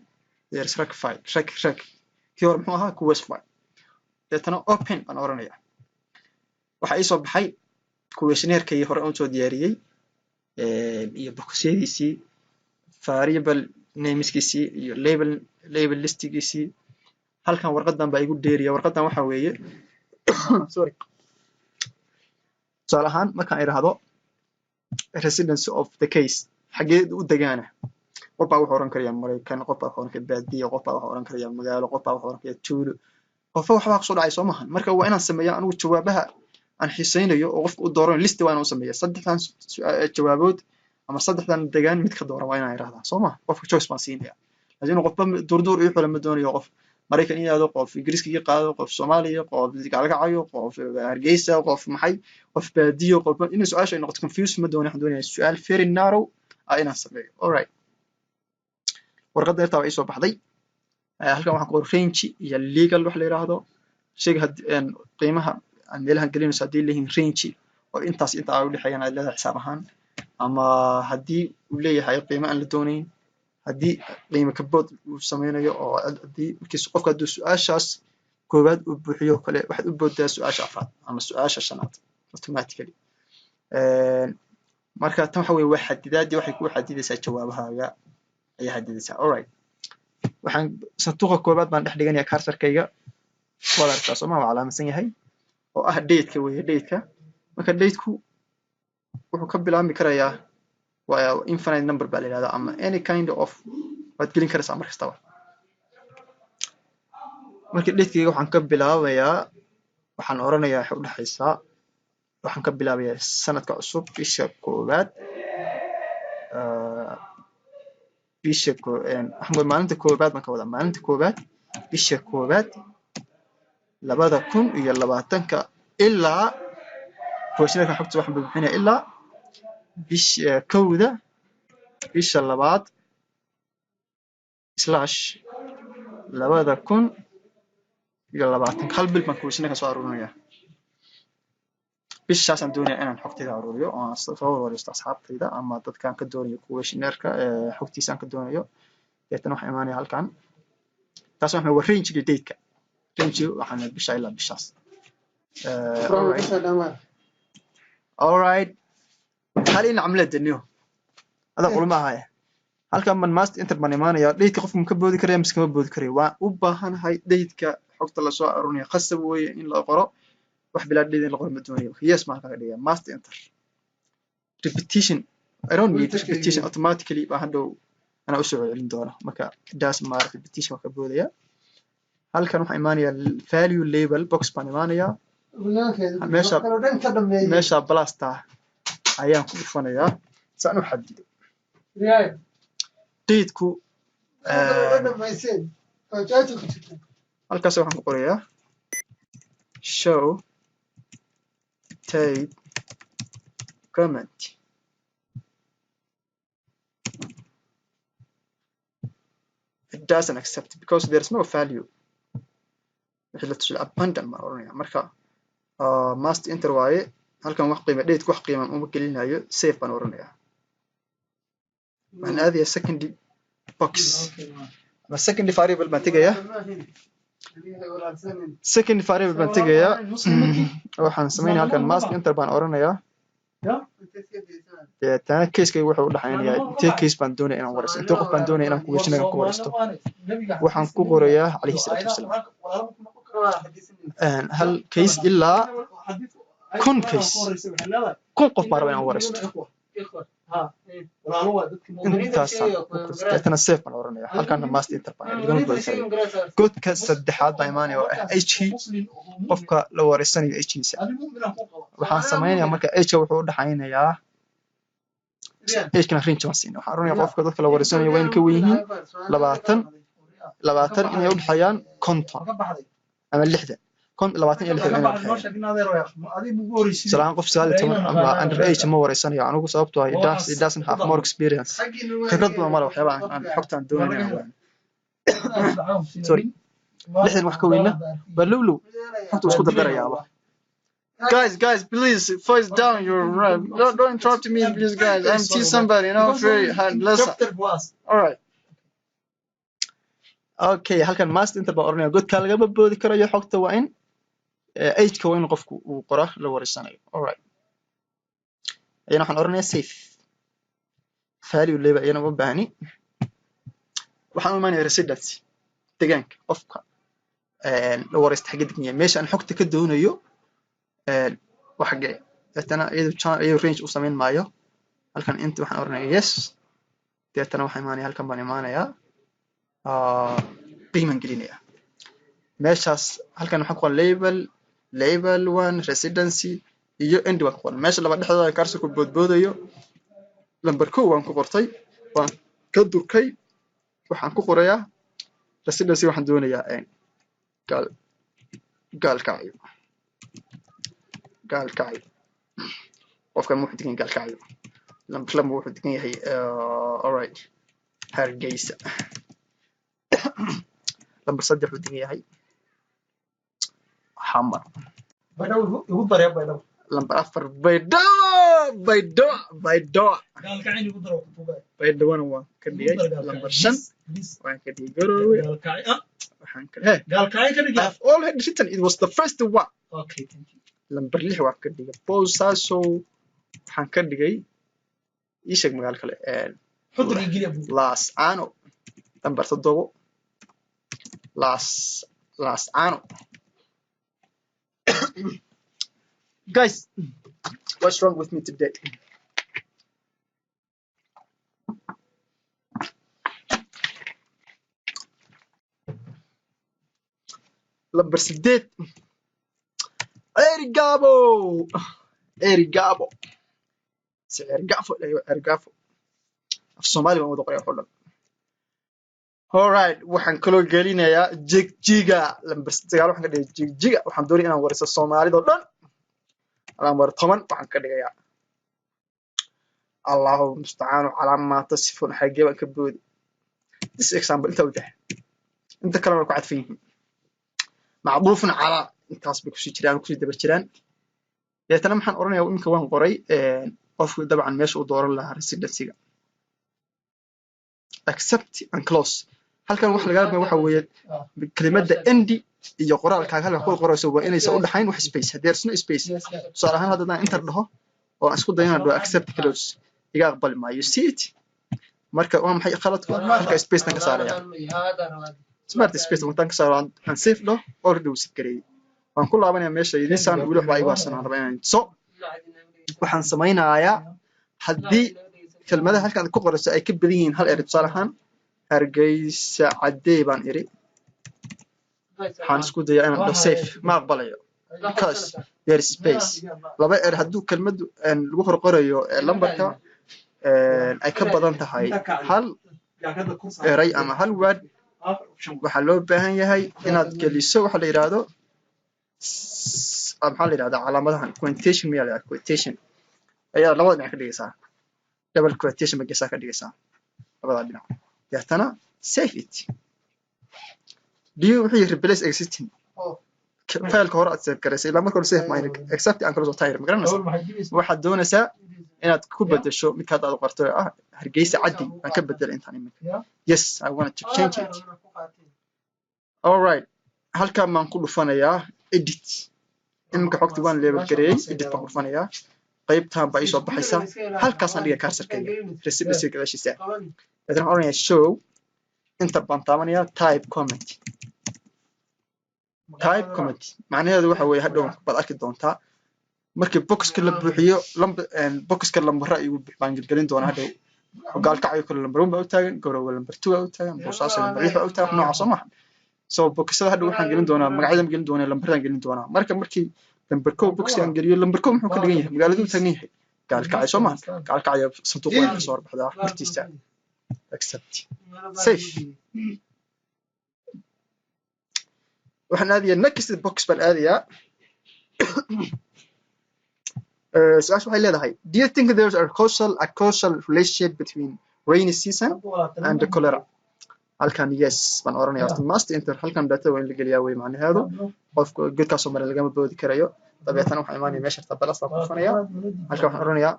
S3: there is rec file, rec. Rec kii hore muxuu ahaa? Quest file. Deetana open baan oranaya. Waxaa ii soo baxay questionnaire-kii hore oon soo diyaariyey iyo boxyadiisii, variable nameskiisii iyo label listigiisii. Halkan warqadan baa igu dheeriya. Warqadan waxa weeye, sorry, tusaale ahaan markaan idhaahdo residence of the case, xagee u degaana? Qof baa wuxuu oran karaya Maraykan, qof baa wuxuu oran karaya baadiya, qof baa wuxuu oran karaya magaalo, qof baa wuxuu oran karaya tuulo, qofba waxbaa kusoo dhacay, soo maahan? Marka waa inaan sameeya anigu jawaabaha aan xiisaynayo oo qofka u dooranayo listi. Waa inaan u sameeya saddexdan jawaabood ama saddexdan degaan mid ka dooran waa inaan idhahdaa, soo maha? Qofka choice baan siinaya, laakiin inuu qofba durduur ii xula ma doonayo. Qof Maraykan ii aado, qof Ingiriiska ii qaado, qof Soomaaliya, qof Gaalkacyo, qof Hargeysa, qof maxay, qof baadiyo, qof inay su-aasha ay noqoto confuse ma doonayo. Waxaan doonaya su-aal very narrow ah inaan sameeyo. Alright, warqadda yartaa waa ii soo baxday. Halkan waxaan ku qoray range iyo legal wax la yidhaahdo. Shayga qiimaha aad meelahan gelinayso haddii leeyihiin range oo intaas inta ay u dhexeeyaan aad leedahay xisaab ahaan, ama haddii uu leeyahay qiimo aan la doonayn, haddii qiimo kabood uu sameynayo, oo haddii markiis qofka hadduu su-aashaas koowaad uu buuxiyo kale, waxaad u booddaa su-aasha afraad ama su-aasha shanaad automatically. Marka tan waxa weye waa xadidaadii, waxay ku xadidaysaa jawaabahaaga ayaa xadidaysaa. Alright, waxaan sanduuqa koowaad baan dhex dhiganayaa cursorkayga. Waad aragtaa, sooma? Waa calaamadsan yahay oo ah dateka weeye. Dateka marka dateku wuxuu ka bilaabmi karayaa waa infinite number baa la yidhahdaa ama any kind of Waad gelin karaysaa mar kastaba. Marka datekayga waxaan ka bilaabayaa, waxaan oranayaa waxay udhexaysaa, waxaan ka bilaabayaa sanadka cusub, bisha koowaad, bisha maalinta koowaad baan ka wadaa, maalinta koowaad, bisha koowaad, 2020-ka, ilaa questionnaire xogta waxaan buuxinaya ilaa bisha 1-da bisha labaad slash 2020-ka. Hal bil baan questionnaire soo aruurinaya. Bishaasaan doonaya inaan xogtayda aruuriyo oo aan soo wareysto asxaabtayda ama dadkaan ka doonayo questionnaire-ka xogtiisaan ka doonayo. Deetana waxaan imaanaya halkan. Taas waxaa waa range-ga date-ka. Range waxaan bisha ilaa bishaas. Alright, hal in camlada niyo adaa culimo ahaya. Halkan man must enter baan imaanaya. Dateka qofka ma ka boodi karaya mise kama boodi karayo? Waan u baahanahay dateka. Xogta lasoo aruurinayo khasab weeye in la qoro. Wax bilaa date in la qoro ma doonayo. Yes maan kaga dhigaya. Must enter repetition, I don't need repetition. Automatically baa hadhow anaa usoo celcelin doona. Marka das maar repetition waa ka boodaya. Halkan waxaan imaanaya value label box baan imaanayaa. Meesha plusta ayaan ku dhufanayaa si aan u xadido dateku. Halkaas waxaan ku qorayaa show date comment. It doesn't accept because there's no value. Wixii la tusay abandon baan oranaya. Marka must enter waaye. Halkan wax qiima date wax qiima uma gelinayo. Save baan oranayaa. Waxaan aadayaa secondary box ama secondary variable baan tegayaa. Second variable baan tegayaa. Waxaan sameynaya halkan must enter baan oranayaa. Deetana casekayga wuxuu u dhexaynayaa intee case baan doonaya inaan wareysto, intee qof baan doonaya inaan questionnaire ku wareysto. Waxaan ku qorayaa calayhi salaatu wasalaam, hal case ilaa 1000 case. 1000 qof baan rabaa inaan wareysto. Intaasaan. Deetana save baan oranaya. Halkaana must enter baan ligama boodi karayo. Godka saddexaad baan imaanaya oo ah age, qofka la wareysanayo agekiisa. Waxaan samaynayaa marka ageka wuxuu u dhexaynayaa, agekana range baan siinaya. Waxaan oranaya qofka dadka la wareysanayo waa in ka wen yihiin 20, 20 inay u dhexeeyaan 50 ama 60, 20 iyo 60 inay udhexeeyaan. Tusaale ahaan, qof 19 ama under age ma wareysanayo anigu, sababtoo ah it doesn't have more experience, khibrad badan male waxyaabaha aan xogtaan doonayna. Sorry, 60 wax ka weyna baa lowlow xogta isku dardarayaaba. Guys, guys, please, voice down your don't interrupt me, please, guys. I'm teach somebody, very hard lesson. All right. Okay, halkan must enter baan oranaya. Godka lagama boodi karayo. Xogta waa in ageka waa in qofku uu qora la wareysanayo. All right. Ayana waxaan oranayaa save. Value label ayana uma baahni. Waxaan u imaanaya residency, deegaanka qofka la wareysta xagga degan yahay, meesha aan xogta ka doonayo waa xaggee. Deetana iyadu range u samayn maayo. Halkan inta waxaan oranaya yes. Deetana waxaan imaanaya halkan baan imaanayaa, qiiman gelinaya meeshaas. Halkan waxaa ku qoran label one residency iyo end baan ku qoran. Meesha laba dhexdooda cursorku boodboodayo number 1 waan ku qortay, waan ka durkay. Waxaan ku qorayaa residency. Waxaan doonayaa Gaalkacyo. Gaalkacyo qofkan wuxuu degan Gaalkacyo. Number 2 wuxuu degan yahay, alright, Hargeysa. Number 3 wuxuu degan yahay Xamar.
S2: Igu daree Baydhabo.
S3: Number 4 Baydhabo, Baydhabo, Baydhabo.
S2: Gaalkacyo igu daro ku tuugay.
S3: Baydhabona waan ka dhigay. Number 5 waan ka dhigay Garowe.
S2: Gaalkacyo.
S3: Waxaan ka hey.
S2: Gaalkacyo ka dhigay.
S3: I've already written, it was the first one.
S2: Okay, thank you.
S3: Number 6 waan ka dhigay Boosaaso. Waxaan ka dhigay, ii sheeg magaalo kale.
S2: Xudur iyo geliya buu.
S3: Laas Caano. Number 7, Laas Caano. Guys, what's wrong with me today? Lambar 8, Erigabo, Erigabo, si Ergafo, Ergafo. Af Soomaali baan wada qoray wax oo dhan. Alright, waxaan kaloo gelinayaa Jigjiga. Lambar 9 waxaan ka dhigay Jigjiga. Waxaan doonaya inaan wariso Soomaalida oo dhan. Lambar 10 waxaan ka dhigayaa, Allahu mustacaanu calaa maa tasifun. Xagee baan ka boodi? This example inta u tahay, inta kalena way ku cadfan yihiin, macduufun calaa intaas bay kusii jiraan, kusii daba jiraan. Deetana maxaan oranayaa? Iminka waan qoray. Qofku dabcan meesha uu dooran lahaa residency-ga, accept and close. Halkan wax laga rabaa waxa weeye kelimadda end iyo qoraalkaaga halka ku qorayso waa inaysan u dhaxayn wax space. There's no space. Tusaale ahaan, haddaan enter dhaho oo aan isku dayo inaan dhaho accept close, iga aqbali maayo. You see it? Marka waa maxay khaladku? Halka space tan ka saaraya, smart space markaan ka saaro, aan save dhaho, already wuu save gareeyey. Waan ku laabanaya meesha idinsaan. Weli waxbaa igu harsan aan rabaa inaan so waxaan samaynayaa haddii kelmadaha halkan ku qorayso ay ka badan yihiin hal erey. Tusaale ahaan, Hargeysa Caddey baan iri. Waxaan isku dayaa inaan dhaho save, ma aqbalayo because there is space. Laba er hadduu kelmaddu lagu hor qorayo lambarka ay ka badan tahay hal eray ama hal word, waxaa loo baahan yahay inaad geliso waxa la yidhaahdo, maxaa la yidhahdaa, calaamadahan quotation miyaa la yidhahdaa? Quotation ayaa labada dhinac ka dhigaysaa, double quotation ba geesaa ka dhigaysaa labada dhinac. Deetana save it. Do you, wuxuu yidhi, replace existing fileka hore aad save garaysay ilaa marka hore save mayna accept aan kala soo tayr. Ma garanaysaa? Waxaad doonaysaa inaad ku bedesho midka hadda aad qortay oo ah Hargeysa Caddi. Aan ka bedelay intaan iminka. Yes, I want to change it. Alright, halkan baan ku dhufanayaa edit. Iminka xogti waan label gareeyey. Edit baan ku dhufanayaa, qaybtan baa iisoo baxaysa. Halkaasaan dhigay cursorkayga residency gadaashiisa. Deetana waxaan oranayaa show, enter baan taabanayaa, type comment. Type comment macnaheedu waxa weeye hadhow baad arki doontaa markii boxka la buuxiyo. Lambar boxka lambara igu baan gelgelin doonaa hadhow. Gaalkacyo kale lambar 1 baa u taagan, Garowe lambar 2 baa u taagan, Boosaaso lambar 6 baa u taagan, wax noocaas soo maaha? So boxada hadhow waxaan gelin doonaa magacyada, gelin doonaa lambaradaan gelin doonaa. Marka markii lambar 1 box aan geliyo, lambar 1 muxuu ka dhigan yahay? Magaaladu u taagan yahay Gaalkacyo soo maaha? Gaalkacyo sanduuq weyn kasoo horbaxdaa hortiisa. Accept, save. Waxaan aadayaa next box baan aadayaa. Su-aasha waxay leedahay, do you think there's a causal relationship between rainy season and the cholera? Halkan yes baan oranaya. Horta must enter halkan data waa in la geliyaa wey macnaheedu. Qofku geedkaasoo mare lagama boodi karayo. Dabeetana waxaan imaanaya meesha plus baan ku dhufanaya. Halkan waxaan oranayaa,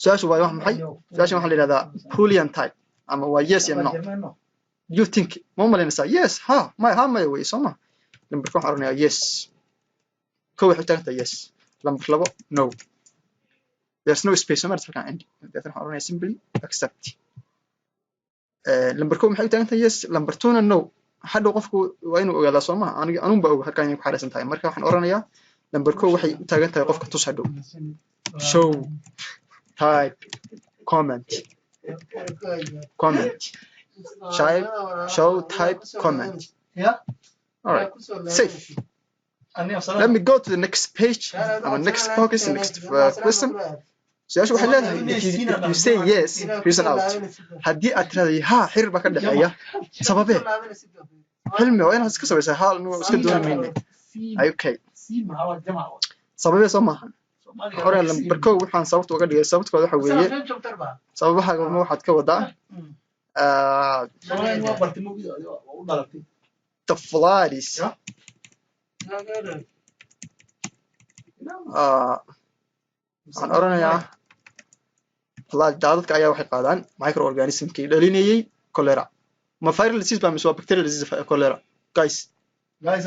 S3: su-aashu waa wax maxay? Su-aashan waxaa la yidhahdaa boolean type ama waa yes iyo no. You think, ma u malaynaysaa? Yes, ha, maya, ha, maya wey soo ma? Lambarka waxaan oranayaa yes. 1 waxay taagan tahay yes, lambar 2 no. There's no space, soo maarta? Halkan end. Dabeetana waxaan oranayaa simply accept. Lambar 1 maxay u taagan tahay? Yes. Lambar 2-na no. Hadhow qofku waa inuu ogaadaa soo maha? Aniga anun baa og halkan inay ku xareysan tahay. Marka waxaan oranayaa lambar 1 waxay u taagan tahay qofka tus hadhow, show type comment, comment type, show type comment. All right, save. Let me go to the next page ama next box, next question. Su-aasha waxay leedahay, if you say yes, reason out. Haddii aad tirahday ha, xiriir baa ka dhexeeya, sababee? Xilmi waa inaad iska sabaysaa. Ha, anu iska dooni mayne. Okay, sababee soo maahan? Hore lambar 1 waxaan sababta uga dhigay, sababtooda waxa weeye, sababaha ma waxaad ka wadaa the floods waxaan oranayaa flood, daadadka ayaa waxay qaadaan microorganismkii dhalinayay cholera. Ma viral disease ba mise waa bacterial disease cholera, guys?
S2: Guys,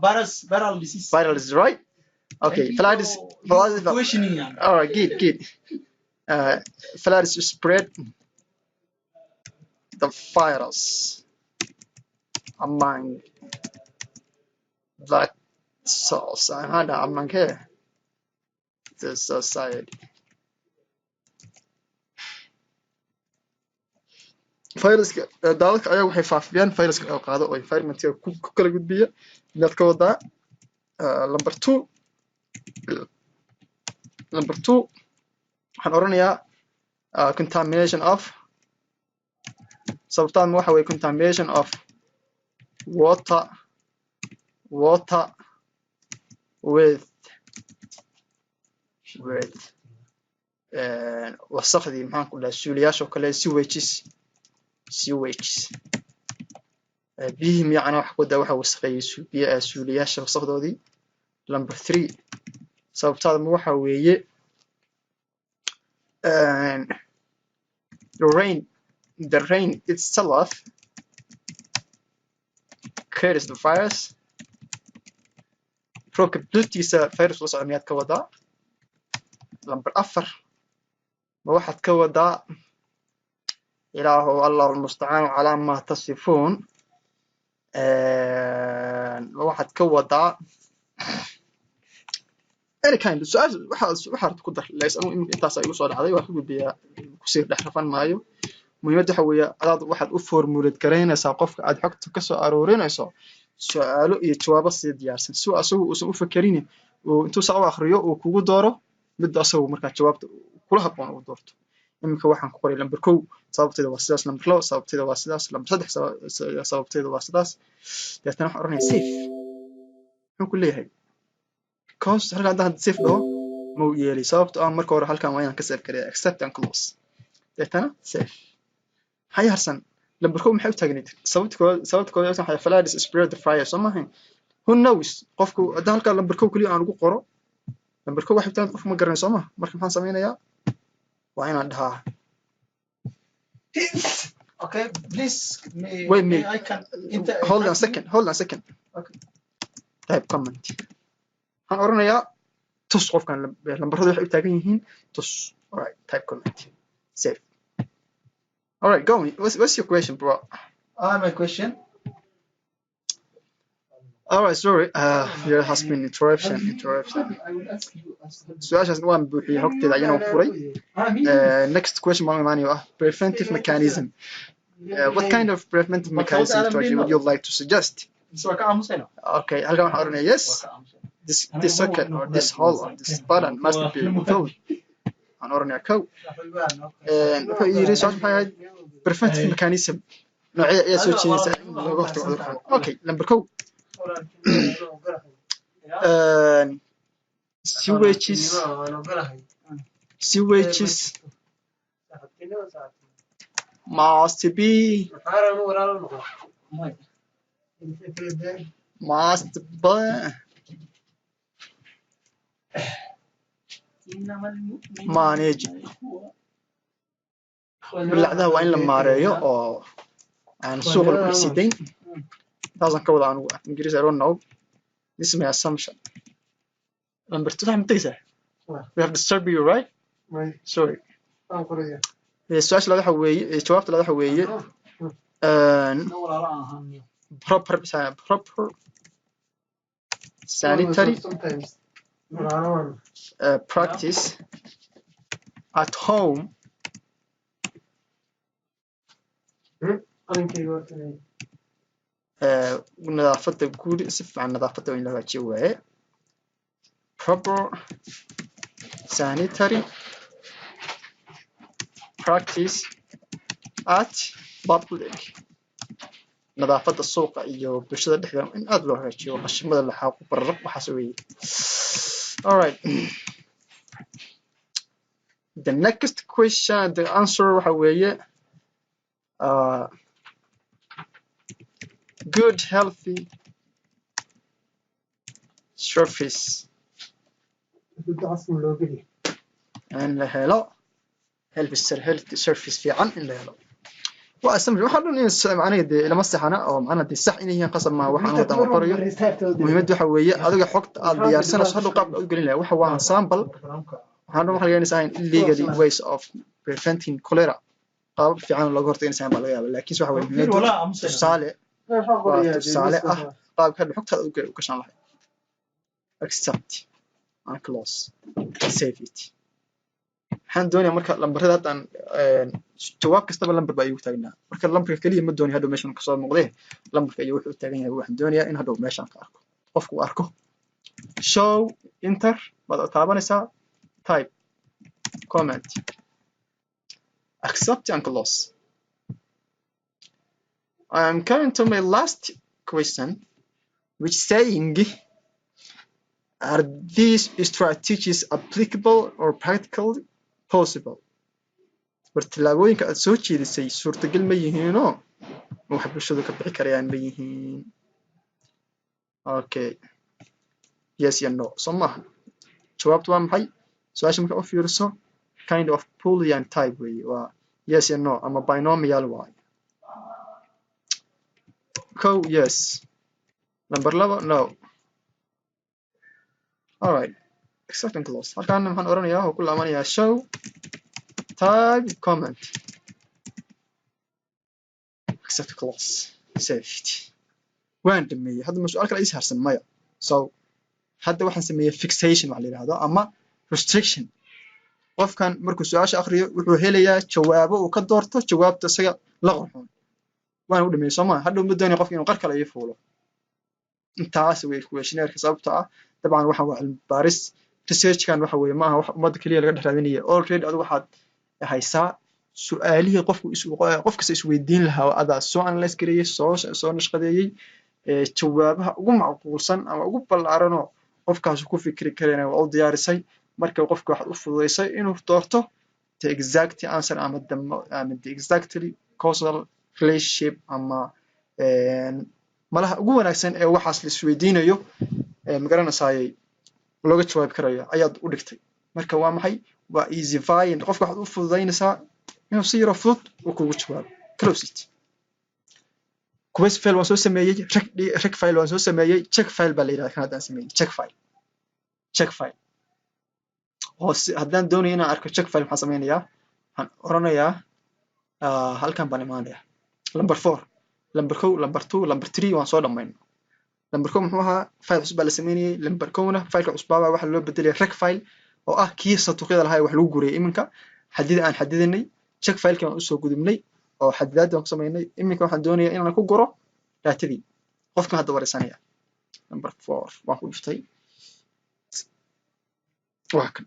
S2: virus, viral disease.
S3: Viral disease, right? Okay, floods, floods.
S2: Questioning yani.
S3: All right, good, good. Floods spread the virus among the society, among here the society. Viruska daadadka ayaa waxay faafiyaan viruska oo qaado oo environmentka ku kala gudbiya miyaad ka wadaa? Number two, number two waxaan oranayaa contamination of, sababtaan waxa weeye contamination of water with wasakhdii, maxaan ku dhahay, suuliyaasha oo kale, sewages, biyihii miyacana waxa ku daa waxa wasakheeyey suuliyaasha wasakdoodii. Number three, sababtaada ma waxa weeye the rain itself carries the virus, roobka laftiisa virus la socda miyaad ka wadaa? Number afar, ma waxaad ka wadaa, ilaahow, allahu almustacaanu calaa maa tasifuun, ma waxaad ka wadaa any kind? Su-aasha waxaa rabta ku dar lays. Anigu iminka intaas igu soo dhacday, waa ka gudbiyaa, kusii dhex rafan maayo. Muhiimadda waxa weeye adaad waxaad u formulate garaynaysaa qofka aad xogta ka soo aruurinayso su-aalo iyo jawaabo sii diyaarsan, si asagu uusan u fakerin, uu intuu saa u akhriyo uu kugu dooro midda asagu markaa jawaabta kula habboon uu doorto. Iminka waxaan ku qoray number kow sababteeda waa sidaas, number labo sababteeda waa sidaas, number saddex sababteeda waa sidaas. Deetana waxaan oranaya save. Muxuu ku leeyahay? Because halkan haddaan save dhaho ma u yeelay, sababto ah marka hore halkan waa inaan ka save gareeya. Accept and close, deetana save. Maxaa harsan? Number kow maxay u taagnayd? Sababta koowaad, sababta koowaad waxay floods spread the fire, soo maahayn? Who knows? Qofku haddaan halkaa number kow keliya aan ugu qoro, number kow waxay u taagnayd, qofku ma garanayo, soo ma? Marka maxaan sameynayaa? Waa inaan dhahaa
S2: Okay, please, may,
S3: Wait,
S2: may
S3: may
S2: I can inter
S3: Hold on a second, hold on a second.
S2: Okay.
S3: Type comment. Waxaan oranayaa tus qofkan lambaradu waxay u taagan yihiin, tus. Alright, type comment, save. Alright, go on. What's your question, bro?
S2: Ah, my question.
S3: Alright, sorry, there has been interruption.
S2: I will ask you. Ask
S3: Su-aashaas waan buuxiyey, xogteeda ayana waan furay.
S2: Ah, me.
S3: Next question baan u imaanayo, ah preventive mechanism. What kind of preventive mechanism strategy would you like to suggest?
S2: So ka aamusayna.
S3: Okay, halkan waxaan oranaya yes, this socket or this hole or this button must be filled. Waxaan oranayaa kow. Wuxuu yiri, su-aasha maxay ahayd? Preventive mechanism noocyo ayaa soo jeedinaysa in looga hortago cudurkan. Okay, number kow, sewages must be managed. Bulaacadaha waa in la maareeyo oo aan suuqa lagu dhex sii dayn, taasaan ka wada anigu. Ingiriis, I don't know, this is my assumption. Number two, waxaad ma tegaysaa? We have disturbed you, right? Sorry. Su-aasha labaad waxa weeye, jawaabta labaad waxa weeye proper sanitary practice at home. Nadaafadda guri si fiican, nadaafadda in la hagaajiyo waaye. Proper sanitary practice at public, nadaafadda suuqa iyo bulshada dhexdeeda in aad loo hagaajiyo, qashimada la xaaqo, bararaq, waxaas weeye. Alright, the next question, the answer waxa weeye good healthy surface, in la helo healthy surface fiican in la helo. Waa assumption waxaa dhan in macnaha dee lama saxana oo macnaha dee sax inay yihiin qasab maaha. Waxaan wadan qorayo, muhiimadda waxa weeye adiga xogta aad diyaarsanayso hadhow qaabka aad u gelin lahayd. Waxa waa sample. Waxaan dhan waxa laga yaabaa illegally ways of preventing cholera, qaabab fiican oo looga hortagi inaysan baa laga yaabaa, laakiinse waxa weeye muhiimaddu tusaale, waa tusaale ah qaabka hadhow xogtaada u gashan lahayd. Accept and close, save it. Waxaan doonayaa marka lambarada haddaan jawaab kastaba lambar baa iigu taagnaa. Marka lambarka keliya ma doonayo hadhow meeshan kasoo muuqdee, lambarka iyo wuxuu taagan yahay waxaan doonayaa in hadhow meeshaan ka arko, qofku uu arko. Show enter baad taabanaysaa, type comment, accept and close. I'm coming to my last question, which saying, "Are these strategies applicable or practically possible?" War tallaabooyinka aad soo jeedisay suurtagal ma yihiinoo ma wax bulshadu ka bixi karayaan ma yihiin? Okay, yes iyo no soo maaha. Jawaabtu waa maxay? Su-aasha marka u fiiriso, kind of Boolean type weeye, waa yes iyo no ama binomial waaye. Kow, yes. Number 2, no. Alright, accept and close. Halkaana maxaan oranayaa oo ku laabanayaa? Show type comment, accept, close, saved. Waan dhameeyey. Hadda ma su-aal kale ii harsan? Maya. So hadda waxaan sameeyey fixation waxa la yidhahdo ama restriction. Qofkan markuu su-aasha akriyo, wuxuu helayaa jawaabo uu ka doorto jawaabta isaga la qurxoon. Waan u dhameeyey, soo ma? Hadhow ma doonaya qofka inuu qar kale ii fuulo. Intaas wey questionnaire. Sababta ah dabcan waxaan waa cilmi baaris. Researchkan waxa weeye maaha wax ummadda keliya laga dhex raadinaya. Already adigu waxaad haysaa su-aalihii qofku qof kasta isweydiin lahaa oo adaa soo analyse gareeyey, soo nashqadeeyey. Jawaabaha ugu macquulsan ama ugu ballaaranoo qofkaas ku fikri karayna waa u diyaarisay. Marka qofka waxaad u fududaysay inuu doorto the exact answer ama the exactly causal relationship ama malaha ugu wanaagsan ee waxaas la isweydiinayo, magaranaysaayey, looga jawaabi karayo ayaad u dhigtay. Marka waa maxay? Waa easyfying. Qofka waxaad u fududaynaysaa inuu si yaroo fudud uu kugu jawaabo. Close it. Quiz file waan soo sameeyey, rec file waan soo sameeyey, check file baa la yidhahda kan haddaan sameeyey. Check file, check file oo haddaan doonayo inaan arko check file, maxaan sameynayaa? Waxaan oranayaa, halkan baan imaanayaa, number 4, number 1, number 2, number 3 waan soo dhamayno. Number 1 muxuu ahaa? File cusub baa la sameynayay. Number 1-na fileka cusbaabaa waxaa loo bedelaya rec file oo ah kii sanduuqyada lahaa ee wax lagu guriyay. Iminka xadida aan xadidanay, check filekii baan usoo gudubnay oo xadidaadii baan ku samaynay. Iminka waxaan doonayaa inaan ku guro datadii qofkan hadda wareysanaya. Number 4 waan ku dhuftay, waa kan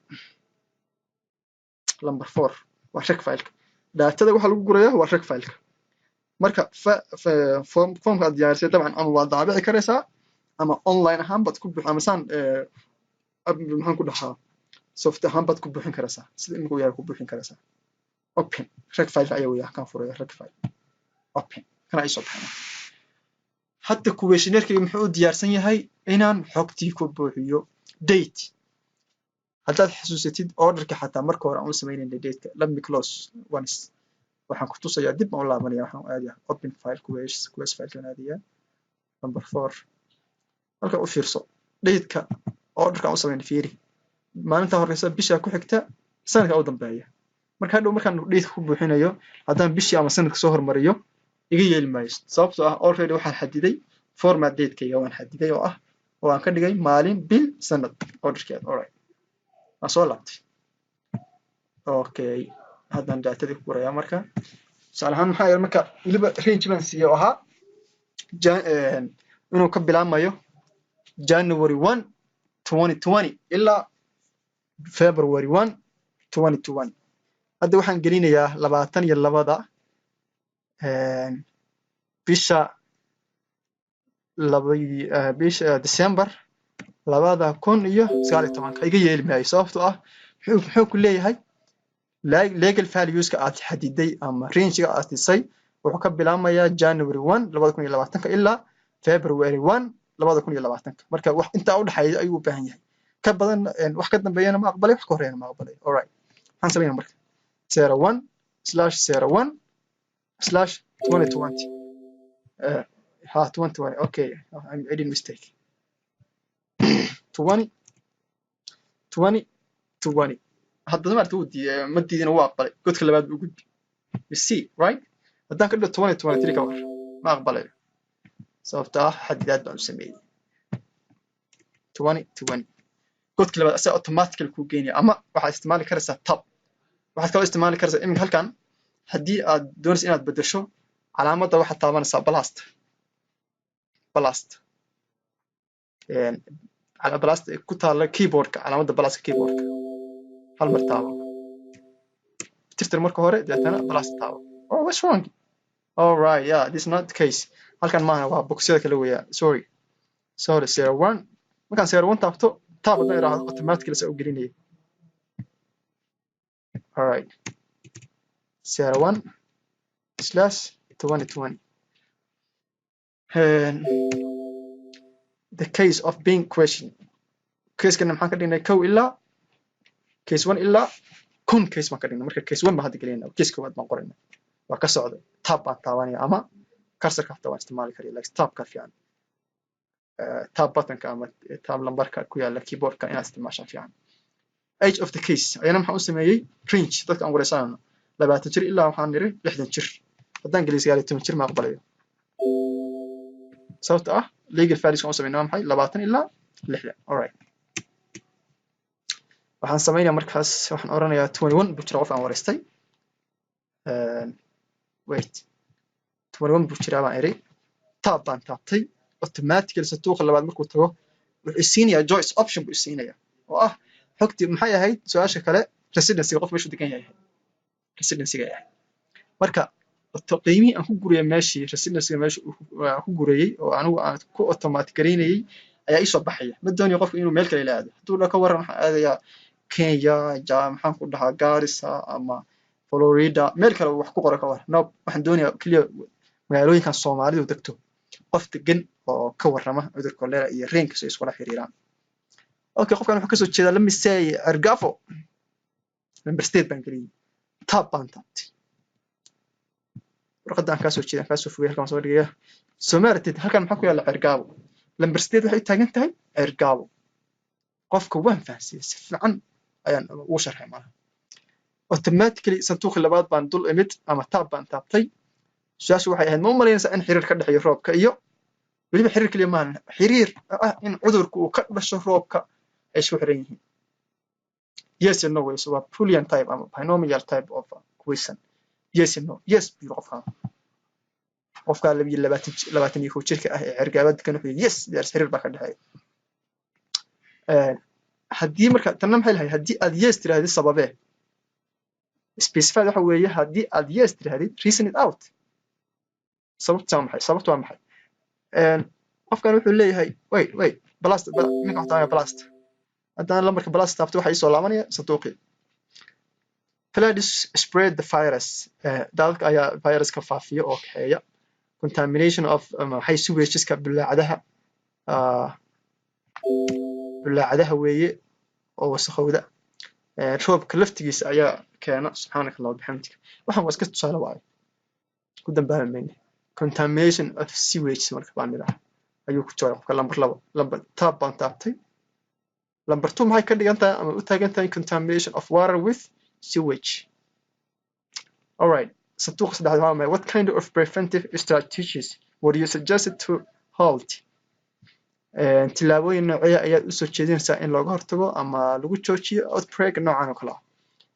S3: number 4, waa rec fileka. Datada waxaa lagu gurayaa waa rec fileka. Marka formka aad diyaarisay dabcan ama waad daabici karaysaa ama online ahaan baad ku bux ama saan maxaan ku dhahaa, soft ahaan baad ku buuxin karaysaa, sida imika uu yahay ku buuxin karaysaa. Open rec file ayaa weya kan furaya. Rec file open, kana ay soo baxana. Hadda questionnaire-kayga muxuu u diyaarsan yahay? Inaan xogtii ku buuxiyo. Date, haddaad xasuusatid orderka xataa marka hore aan u samaynayna dateka. Let me close once. Waxaan ku tusayaa, dib baan u laabanaya, waxaan aadayaa open file, quiz file kan aadayaa, number 4. Halka u fiirso, dateka orderka aan u samaynay fiiri: maalinta horeysa, bisha ku xigta, sanadka u dambeeya. Marka hadhow markaan dateka ku buuxinayo, haddaan bishii ama sanadka soo hormariyo, iga yeeli maayo, sababtoo ah already waxaan xadiday format datekayga, waan xadiday oo ah oo aan ka dhigay maalin, bil, sanad orderkeeda. Alright, waan soo laabtay. Okay, haddaan datadii ku gurayaa. Marka tusaale ahaan maxaa yeelay, marka weliba range baan siiyey oo ahaa inuu ka bilaabmayo January 1, 2020 ilaa February 1, 2021. Hadda waxaan gelinayaa 22-da bisha labadii, bisha December 2019-ka. Iga yeeli maayo, sababtoo ah muxuu ku leeyahay? Legal valueska aad xadiday ama rangega aad dhisay wuxuu ka bilaabmayaa January 1, 2020-ka ilaa February 1, 2020-ka. Marka wax intaa u dhexeeya ayuu u baahan yahay. Ka badan, wax ka dambeeyana ma aqbalay, wax ka horeeyana ma aqbalay. Alright, maxaan sameynaa marka? 01/01/2020, ha, 2020. Okay, I did mistake. 20 20 20. Haddana maarta wuu diiday, ma diidina, wuu aqbalay. Godka labaad buu gudbi, you see, right? Haddaan ka dhigo 2023, ka war? Ma aqbalayo, sababta ah xadidaad baan u sameeyey. 2020, godka labaad asaga automatically kuu geynaya, ama waxaad isticmaali karaysaa tab. Waxaad kaloo isticmaali karaysaa iminka halkan, haddii aad doonaysa inaad bedesho calaamadda, waxaad taabanaysaa plus plus ku taalla keyboardka, calaamadda pluska keyboardka hal mar taabo. Tirtir marka hore, deetana plus taabo. Oh, what's wrong? All right, yeah, this is not the case. Halkan maaha, waa boxyada kale weeyaa. Sorry, sorry. 01 markaan 01 taabto, tab haddaan idhaahdo, automatically saa u gelinaya. All right, 01/2020. And the case of being question, casekana maxaan ka dhignay? Kow ilaa case one ilaa 1000 case baan ka dhignay. Marka case one baan hadda gelinayna, case koowaad baan qorayna. Waa ka socda, tab baan taabanaya ama cursorka hataa waan isticmaali karaya, like tabka fiican, tab buttonka ama tab lambarka ku yaala keyboardka inaad isticmaashaan fiican. Age of the case ayana maxaan u sameeyey? Range dadka aan wareysanayno, 20 jir ilaa waxaan niri 60 jir. Haddaan geliyo 19 jir, ma aqbalayo. Sababta ah legal values aan u sameynay waa maxay? 20 ilaa 60. Alright, waxaan sameynaya markaas, waxaan oranayaa 21 buu jira qof aan wareystay. Wait, 21 buu jiraa baan iri, tab baan taabtay. Automatically sanduuqa labaad markuu tago, wuxuu isiinayaa choice option buu isiinayaa oo ah xogtii maxay ahayd? Su-aasha kale, residencyga, qof meeshuu degan yahay, residencyga ahayd. Marka qiimihii aan ku guriyay meeshii residencyga, meesha aan ku guriyey oo anigu aan ku automatic garaynayay ayaa iisoo baxaya. Ma doonayo qofku inuu meel kale ila aado. Hadduu dha ka waran, waxaan aadayaa Kenya, ja maxaan ku dhahaa, Garissa ama Florida, meel kale wax ku qora, ka waran? No, waxaan doonayaa keliya magaalooyinkan Soomaalidu degto qof degan oo ka warrama cudur cholera iyo rainka si ay iskula xiriiraan. Okay, qofkan wuxuu kasoo jeedaa, let me say, Ceerigaabo. Number state baan geliyey, tab baan taabtay. Warqadda aan kaasoo jeeda, aan kaasoo fogay, halkan waan soo dhigaya. Soo ma aragtid halkan maxaa ku yaalla? Ceerigaabo. Number state waxay u taagan tahay Ceerigaabo. Qofka waan fahansiiyey, si fiican ayaan ugu sharxay malaha. Automatically sanduuqii labaad baan dul imid ama tab baan taabtay. Su-aashu waxay ahayd, ma u malaynaysaa in xiriir ka dhexeeyo roobka iyo, weliba xiriir keliya maahan, xiriir ah in cudurku uu ka dhasho roobka ay isku xiran yihiin? Yes and no ways, waa Boolean type ama binomial type of question. Yes and no. Yes buu yiri qofkaan. Qofkaa 22, 21 jirka ah ee Ceerigaabo degan wuxuu yiri, yes, there's xiriir baa ka dhexeeya. Haddii marka tanna maxay lahayd? Haddii aad yes tirahdid, sababee? Specified waxa weeye, haddii aad yes tirahdid, reason it out. Sababta waa maxay? Sababta waa maxay? Qofkan wuxuu leeyahay, wait, wait, plus minka waxaa plus. Haddaan lambarka plus taabto, waxa iisoo laabanaya sanduuqii. Floods spread the virus, daadadka ayaa viruska faafiya oo kaxeeya. Contamination of maxay? Sewageska, bulaacadaha, bulaacadaha weeye oo wasakhowda. Roobka laftigiisa ayaa keena. Subxaanaka Allah bixamdika, waxaan waa iska tusaale waayo, ku dambaabi mayne. Contamination of sewage marka baan nidhaha ayuu ku jawaabay qofka lambar labo. Lambar tab baan taabtay. Lambar two maxay ka dhigan tahay ama u taagan tahay? Contamination of water with sewage. Alright, sanduuqa saddexaad waa maxay? What kind of preventive strategies would you suggest to halt? Tillaabooyin noocee ayaad usoo jeedinaysaa in looga hortago ama lagu joojiyo outbreak noocan oo kale ah?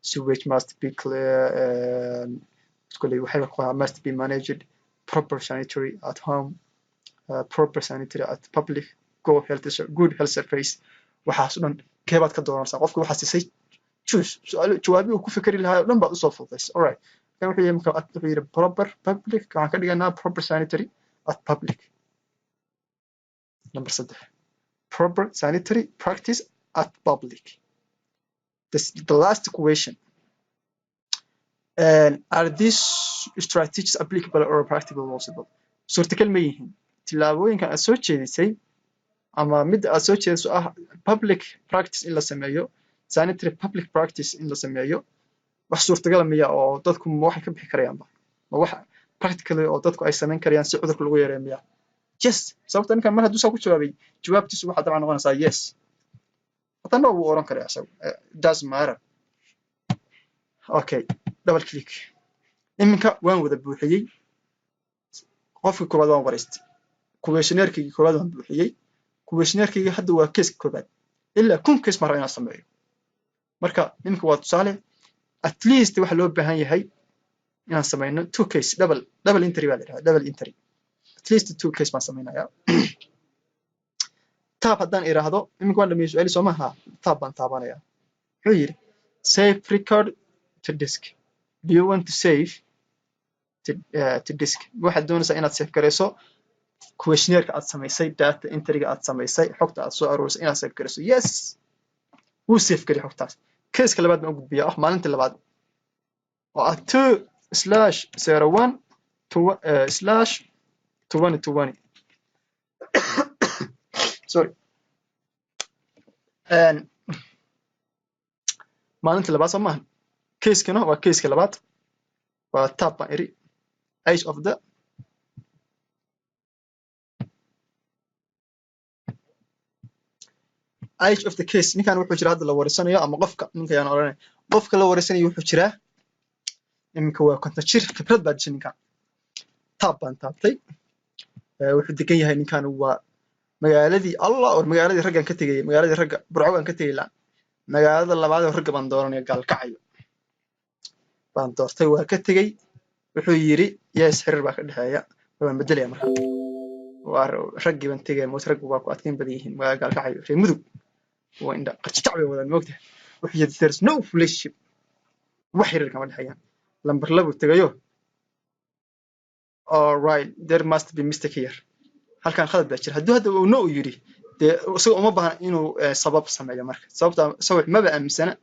S3: Sewage must be clear, kuley waxay ku must be managed, proper sanitary at home, proper sanitary at public, go health, good health service. Waxaas o dhan keebaad ka dooranaysaa? Qofka waxaa siisay choose, su'aalo jawaabihii uu ku fikeri lahaa oo dhan baad usoo fududaysay. Alright, kan wuxuu yidhi, marka wuxuu yidhi proper public, waxaan ka dhiganaa proper sanitary at public. Number saddex, proper sanitary practice at public. This, the last question, and are these strategies applicable or practical possible? Suurtagal ma yihiin tillaabooyinkan aad soo jeedisay ama midda aad soo jeediso ah public practice in la sameeyo, sanitary public practice in la sameeyo? Wax suurtagala miya oo dadku ma waxay ka bixi karayaanba? Ma wax practically oo dadku ay samayn karayaan si cudurka lagu yareeyo miya? Yes. Sababta ninkan mar hadduu saa ku jawaabay, jawaabtiisu waxaa dabcan noqonaysaa yes. Hataa no wuu oran karaya isagu, doesn't matter. Okay, double click. Iminka waan wada buuxiyey. Qofka koowaad waan wareystay, questionnaire-kaygi koowaad waan buuxiyey. Questionnaire-kayga hadda waa case koowaad, ilaa 1000 case baan rabaa inaan sameeyo. Marka iminka waa tusaale. At least waxa loo baahan yahay inaan samayno two case, double entry baa la yidhahdaa, double entry. At least two case baan samaynayaa. Tab haddaan iraahdo iminka, waan dhameeyey su-aali, soo maaha? Tab baan taabanaya. Muxuu yidhi? "Save record to disk. Do you want to save to disk?" Waxaad doonaysaa inaad save garayso questionnaire aad samaysay, data entryga aad samaysay, xogta aad soo aruurisay inaad save garayso? Yes. Wuu save gariyay xogtaas. Caseka labaad baan u gudbiyaa, ah maalinta labaad oo ah 2/01 /2020. Sorry. Maalinta labaad, soo maaha? Casekana waa caseka labaad. Waa tab baan iri. Age of the case, ninkan wuxuu jiraa hadda la wareysanayo, ama qofka, ninka yaan odhanay, qofka la wareysanayo, wuxuu jiraa iminka waa 50 jir. Khibrad baa dishay ninkan. Tab baan taabtay. Wuxuu degan yahay ninkan waa magaaladii Allah or magaaladii raggan ka tegayay, magaaladii ragga Burco baan ka tegay laan. Magaalada labaad oo ragga baan dooranaya, Gaalkacyo baan doortay. Waa ka tegey. Wuxuu yidhi yes, xiriir baa ka dhexeeya. Waan bedelaya marka, waa raggii baan tegaya. Moot raggu waa ku adkeyn badan yihiin. Waa Gaalkacyo, reer Mudug waa indha qarjajac bay wadaan, moogtahay. Wuxuu yidhi there's no relationship, wax xiriir kama dhexeeyaan. Lambar labuu tegayo. All right, there must be mistake here. Halkan khalad baa jira. Hadduu hadda uu no u yidhi, dee isaga uma baahna inuu sabab sameeyo. Marka sababta isaga maba aaminsana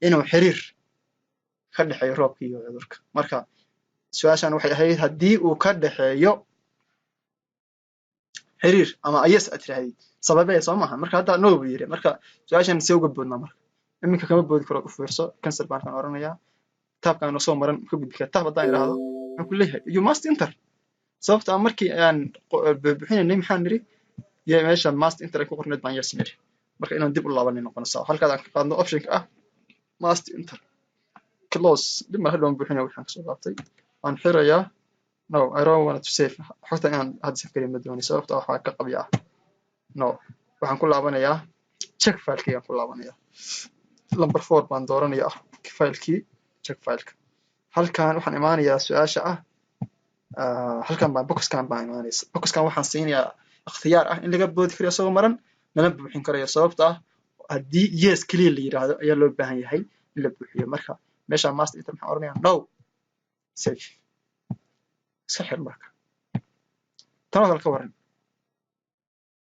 S3: inuu xiriir ka dhexeeyo roobka iyo cudurka. Marka su-aashan waxay ahayd haddii uu ka dhexeeyo xiriir ama yes aad tirahdid, sababee, soo maaha? Marka hadda no buu yidhi. Marka su-aashan see uga boodnaa? Marka iminka kama boodi karo. U fiirso, cancel baan kan oranayaa. Tabkaan soo maran ka gudbi kara. Tab haddaan idhaahdo, muxuu ku leeyahay? "You must enter." Sababta ah markii aan buuxinaynay maxaan nidhi? Meesha must enter ay ku qorneed baan yes nidhi. Marka inaan dib u laabanay noqonaysaa, halkaad aan ka qaadno optionka ah must enter. Close. Dib mar hadhow buuxinaya waxaan kasoo laabtay. Waan xirayaa. No, I don't want to save. Xogta inaan hadda save geliyo ma doonay, sababta waxaa ka qabya ah. No, waxaan ku laabanayaa check filekii aan ku laabanayaa. Number four baan dooranaya, ah filekii check fileka. Halkan waxaan imaanayaa su-aasha ah, halkan baan boxkan baan imaanaysa. Boxkan waxaan siinayaa ikhtiyaar ah in laga boodi karayo isagoo maran, lana buuxin karayo, sababta ah haddii yes keliya la yiraahdo ayaa loo baahan yahay in la buuxiyo. Marka meesha must enter maxaan oranayaa? No. Save. Iska xir. Marka tanoo kale ka waran?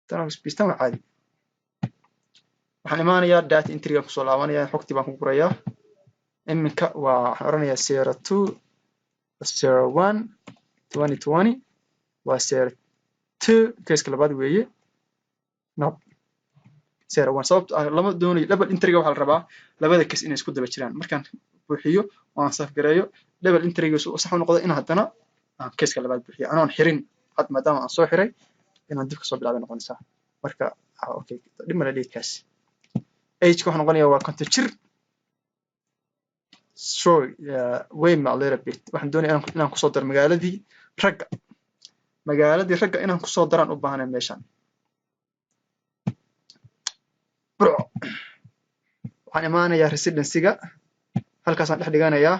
S3: Tanoo tan waa caadi. Waxaan imaanayaa data entryga, kusoo laabanaya, xogtii baan ku gurayaa. Iminka waa waxaan oranayaa 02/01/2020, waa 02, caseka labaad weeye. No, 01, sababto ah lama doonayo double entryga. Waxaa la rabaa labada case inay isku daba jiraan. Markaan buuxiyo oo aan save gareeyo, double entryga sax u noqdo, in haddana aan caseka labaad buuxiyo anoon xirin. Had maadaama aan soo xiray, inaan dib kasoo bilaabay noqonaysaa. Marka okay, dhib male. Datekaas ageka wuxuu noqonayaa waa 50 jir. Sorry, wait a little bit. Waxaan doonaya inaan kusoo daro magaaladii ragga. Magaaladii ragga inaan kusoo daraan u baahanay meeshan, Burco. Waxaan imaanayaa residencyga, halkaasaan dhex dhiganayaa.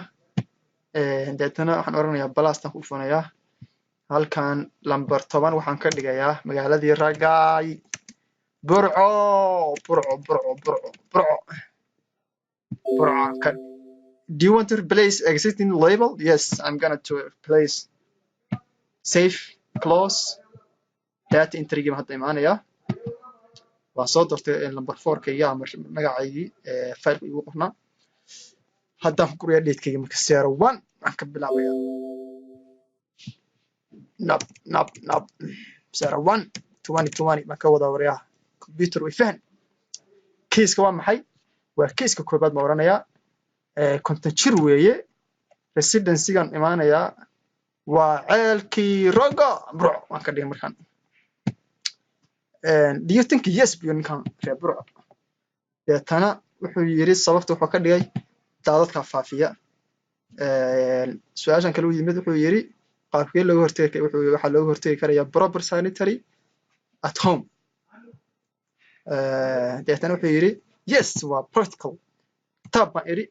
S3: Deetana waxaan oranayaa plustaan ku dhufanayaa. Halkan lamber 10 waxaan ka dhigayaa magaaladii raggaay, Burco, Burco, Burco, Burco, Burco, Burco ka. Do you want to replace existing label? Yes, I'm gonna to replace. Save, close. Data entry baan hadda imaanayaa. Waan soo doortay number four-kayga ama magacaygii fileka igu qornaa. Haddaan ku gurayaa datekayga. Marka 01 waan ka bilaabayaa. Nab nab nab, 01/2020 baan ka wadaa. Waryaha computer way fahan. Caseka waa maxay? Waa caseka koobaad baan oranayaa. 50 jir weeye. Residencygan imaanayaa, waa ceelkii rogo, Burco waan ka dhigay. Markaan do you think? Yes buyo ninkan reer Burco. Deetana wuxuu yiri sababta wuxuu ka dhigay daadadka faafiya. Su-aashan kale u yimid, wuxuu yiri qaabkee looga hortegi? Wuxuu waxaa looga hortegi karayaa proper sanitary at home. Deetana wuxuu yiri yes, waa practical. Tab baan iri.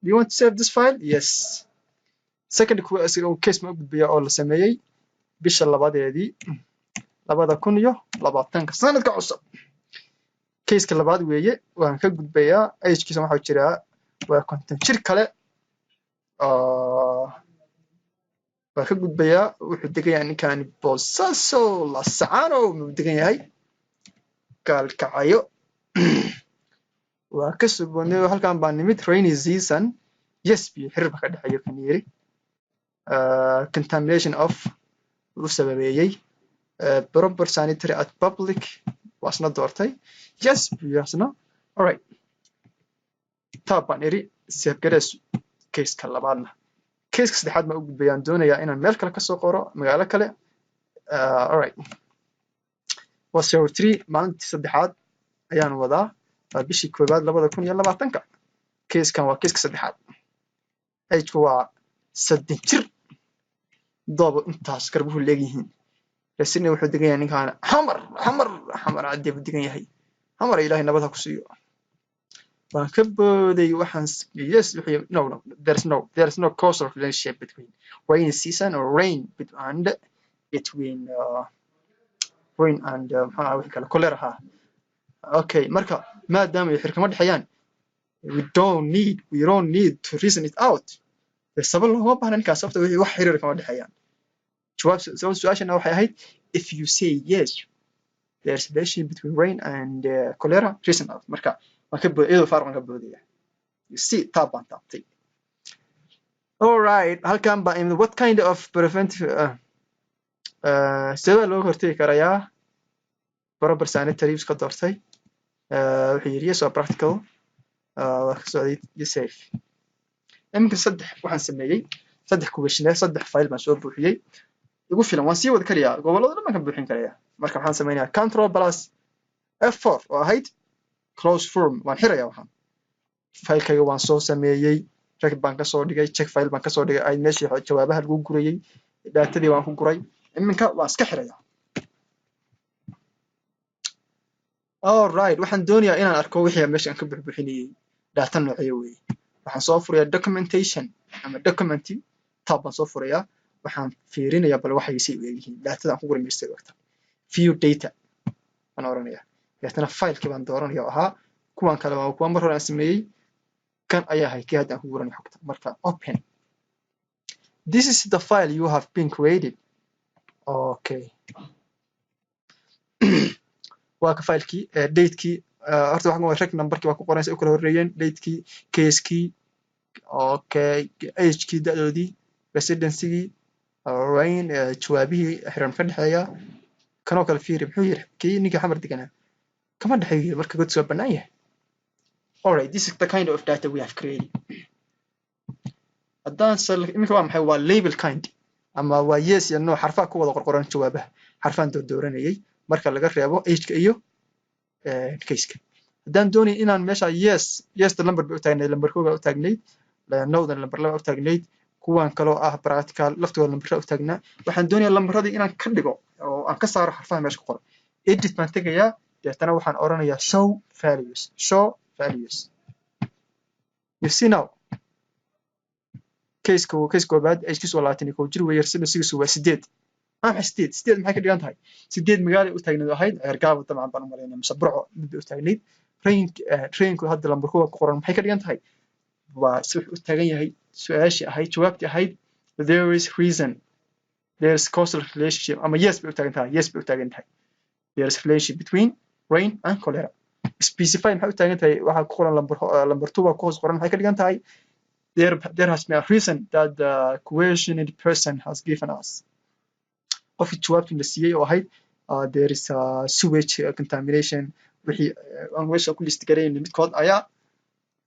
S3: Do you want to save this file? Yes. Second case ma u gudbaya oo la sameeyey bisha 2-deedii 2020-ka, sanadka cusub. Caseka labaad weeye, waan ka gudbayaa. Agekiisa waxaa jiraa waa 50 jir kale. Waan ka gudbayaa. Wuxuu degan yahay ninkani Boosaaso, Lasacano muu degan yahay, Gaalkacayo. Waa ka soo boodnay, halkan baa nimid. Rainy season, yes, biyo xiriir ba ka dhexeeyo kan yiri. Contamination of uu sababeeyey proper sanitary at public, waa isna doortay. Yes buu isna. Alright, tab baan iri, save garees caseka labaadna. Caseka saddexaad baan u gudbayaan, doonayaa inaan meel kale kasoo qoro, magaalo kale. Alright, waa 03, maalintii saddexaad ayaan wadaa, waa bishii 1aad 2020-ka. Casekan waa caseka saddexaad. Ageku waa 30 jir, doobo intaas garbuhu leegyihiin. Residence wuxuu degan yahay ninkaan Xamar, Xamar, Xamar Cadde buu degan yahay. Xamar Ilaahay nabad ha ku siiyo. Waan ka booday. Waxaan yes, wuxuu, no, there's no causal relationship between rainy season or rain and between rain and maxaa wixii kale, cholera ha. Okay, marka maadaama ay xirkama dhexeeyaan, we don't need to reason it out. Dee sabab looma baahna ninkaas, sababta wixii wax xiriir kama dhexeeyaan. Jawaab sababta su-aashana waxay ahayd, if you say yes, there's relation between rain and cholera, reason out. Marka waan ka bood, iyadoo faaruq ka boodaya. You see, tab baan taabtay. Alright, halkan baa imid. What kind of preventive sidee looga hortegi karayaa? Proper sanitary iska doortay. Wuxuu yidhi yes, waa practical. Waa ka socday iyo save. Iminka saddex waxaan sameeyey, saddex questionnaire, saddex file baan soo buuxiyey, igu filan. Waan sii wadi karayaa, gobollada dhan baan ka buuxin karayaa. Marka waxaan sameynayaa Control plus F4 oo ahayd close form, waan xirayaa. Waxaan filekayga waan soo sameeyey, check baan kasoo dhigay, check file baan kasoo dhigay, ahayd meeshii jawaabaha lagu gurayey, datadii waan ku guray. Iminka waan iska xirayaa. Alright, waxaan doonayaa inaan arko wixii meesha aan ka buxbuxinayey, data noocyo weeye. Waxaan soo furayaa documentation ama document tab baan soo furayaa. Waxaan fiirinayaa bal waxay say u egyihiin datada aan ku guray meesha egta. View data baan oranayaa, deetana filekii baan dooranaya oo ahaa kuwan kale, waa kuwa mar hore aan sameeyey. Kan ayaa ahay kii hadda aan ku guranay xogta. Marka open. This is the file you have been created. Okay, waa ka filekii, datekii horta waxaan reg numberkii waa ku qoran si u kala horreeyeen, datekii, casekii, okay, agekii, da'doodii, residencygii, rain, jawaabihii xiran ka dhexeeya. Kanoo kale fiiri, muxuu yiri kii ninkii Xamar deganaa? Kama dhexeeyo. Marka godsi waa bannaan yahay. Alright, this is the kind of data we have created. Haddaan iminka waa maxay? Waa label kind ama waa yes iyo no, xarfaha ku wada qorqoran jawaabaha, xarfaan doordooranayay marka laga reebo ageka iyo caseka. Haddaan doonay inaan meesha yes, yesta number bay u taagnayd, lambar 1 baa u taagnayd, nodan lambar 2 u taagnayd, kuwan kaloo ah practical laftooda lambarra u taagnaa. Waxaan doonayaa lambaradii inaan ka dhigo oo aan ka saaro xarfaha meesha ku qoran. Edit baan tegayaa, deetana waxaan oranayaa show values, show values. You see now, caseka, case koobaad agekiisu waa 21 jir weeye, residencygiisu waa 8. Waa maxay 8? 8 maxay ka dhigan tahay? 8 magaalay u taagnayd, ahayd Ceergaabo dabcan baan u malaynaya, mise Burco mid bay u taagnayd. Rainku hadda lambar kuwa ku qoran maxay ka dhigan tahay? Waa si wuxuu u taagan yahay su-aashii ahayd, jawaabtii ahayd there is reason, there is causal relationship, ama yes bay u taagan tahay, yes bay u taagan tahay, there is relationship between rain and cholera. Specify maxay u taagan tahay? Waxaa ku qoran lambar 2 baa ku hoos qoran. Maxay ka dhigan tahay? There has been a reason that the questioned person has given us. Qofkii jawaabtii la siiyey oo ahayd there is a sewage contamination, wixii aan meesha ku list garaynin midkood ayaa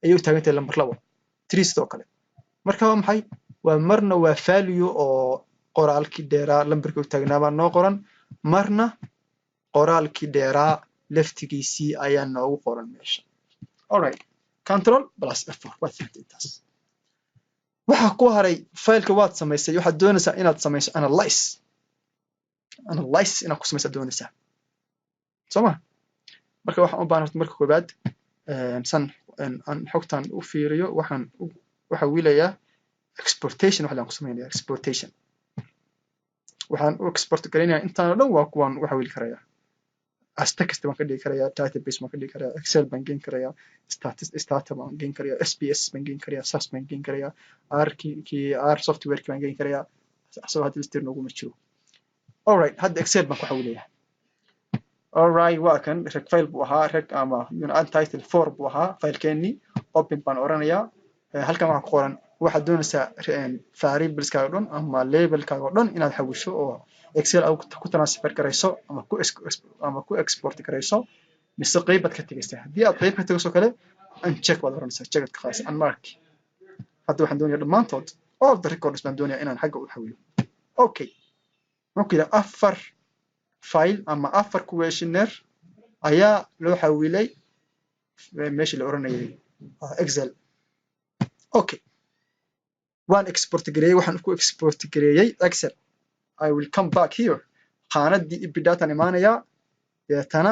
S3: ayay u taagan tahay lambar 2, 3 sidoo kale. Marka waa maxay? Waa marna waa value oo qoraalkii dheeraa lambarkii u taagnaa baa noo qoran, marna qoraalkii dheeraa laftigiisii ayaa noogu qoran meesha. Alright, Control plus F4, waad fahamtay intaas. Waxaa ku haray fileka waad samaysay, waxaad doonaysaa inaad samayso analyze, analyze inaad ku samaysaa doonaysaa, soo ma? Marka waxaan u baahan horta marka koobaad san aan xogtan u fiiriyo, waxaan u u xawilayaa exportation. Wax laan ku sameynaya exportation, waxaan u export garaynayaa intaan oo dhan. Waa kuwaan u xawili karayaa as text baan ka dhigi karayaa, database baan ka dhigi karayaa, Excel baan geyn karayaa, status stata baan geyn karayaa, SPSS baan geyn karayaa, SAS baan geyn karayaa, R kii R software baan geyn karayaa. Asagoo hadda listir nooguma jiro. Alright, hadda Excel baan ku xawilayaa. Alright, waa kan rec file buu ahaa, rec ama untitled 4 buu ahaa filekeenii. Open baan oranayaa. Halkan waxaa ku qoran waxaad doonaysaa variableskaaga o dhan ama labelkaaga o dhan inaad xawisho oo Excel aad ku transfer garayso ama ku export garayso, mise qeyb baad ka tegaysaa? Haddii aad qeyb ka tegayso kale, uncheck baad oranaysaa, check ka qaadaysa, unmark. Hadda waxaan doonayaa dhammaantood, all the records baan doonayaa inaan xagga u xawilo. Okay, muxuu yidhaha? Afar file ama afar questionnaire ayaa loo xawilay meeshii la oranayay Excel. Okay, waan export gareeyey, waxaan ku export gareeyey Excel. I will come back here, khaanadii EpiData-an imaanayaa. Deetana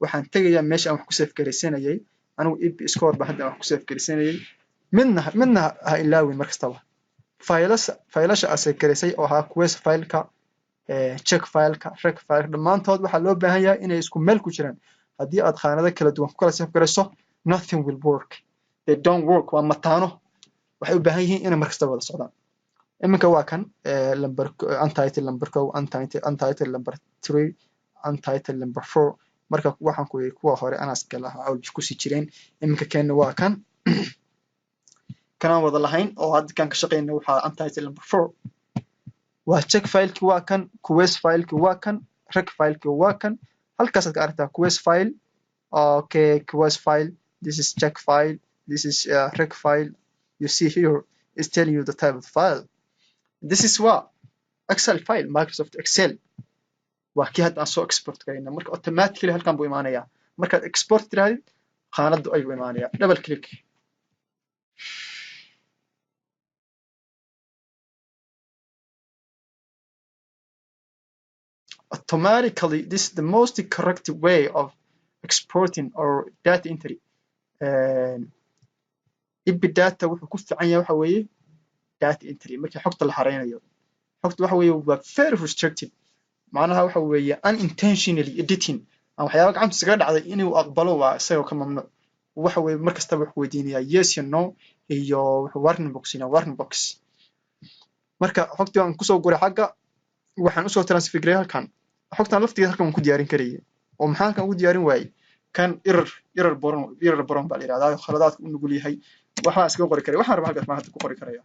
S3: waxaan tegayaa meesha aan wax ku save garaysanayay. Anigu Epi Score baan hadda wax ku save garaysanayay. Midna ha ilaawin, mar kastaba faylasha aad save garaysay oo ahaa ques fileka, check fileka, rec fileka, dhammaantood waxaa loo baahan yahay inay isku meel ku jiraan. Haddii aad khaanado kala duwan ku kala save garayso, nothing will work, they don't work. Waa mataano, waxay u baahan yihiin inay mar kastaba wada socdaan. Iminka waa kan number untitled number 1, untitled number 3, untitled number 4. Marka waxaan ku yidhi kuwa hore anaaska lahaa awal kusii jireen. Iminka keenna waa kan kanaan wada lahayn oo hadda kan ka shaqeyna waxaa untitled number 4. Waa check fileki, waa kan ques fileki, waa kan rec fileki, waa kan halkaasaad ka aragtaa ques file. Okay, ques file, this is check file, this is rec file. You see here is telling you the type of file. This is what Excel file, Microsoft Excel waa kii hadda aan soo export garayna. Marka automatically halkan buu imaanayaa. Markaad export tirahdid, khaanadu ayuu imaanayaa. Double click. Automatically, this is the most correct way of exporting or data entry. EpiData wuxuu ku fiican yahay waxa weeye data entry. Markii xogta la xareynayo, xogta waxa weeye waa very restricted. Macnaha waxa weeye unintentionally editing ama waxyaaba gacanta iskaga dhacday inuu aqbalo waa isagoo ka mamnuuc. Waxa weeye mar kastaba wuxuu weydiinayaa yes iyo no iyo wuxuu warning box ina warning box. Marka xogtii aan kusoo guray xagga, waxaan usoo transfer gareeyay halkan. Xogtan laftigeeda halkan waan ku diyaarin karayay, oo maxaa halkan ugu diyaarin waayey? Kan error prone baa la yidhahdaa, khaladaadka u nugul yahay. Waxbaan iskaga qori karaya, waxaan rabaa halkaas baan hadda ku qori karaya.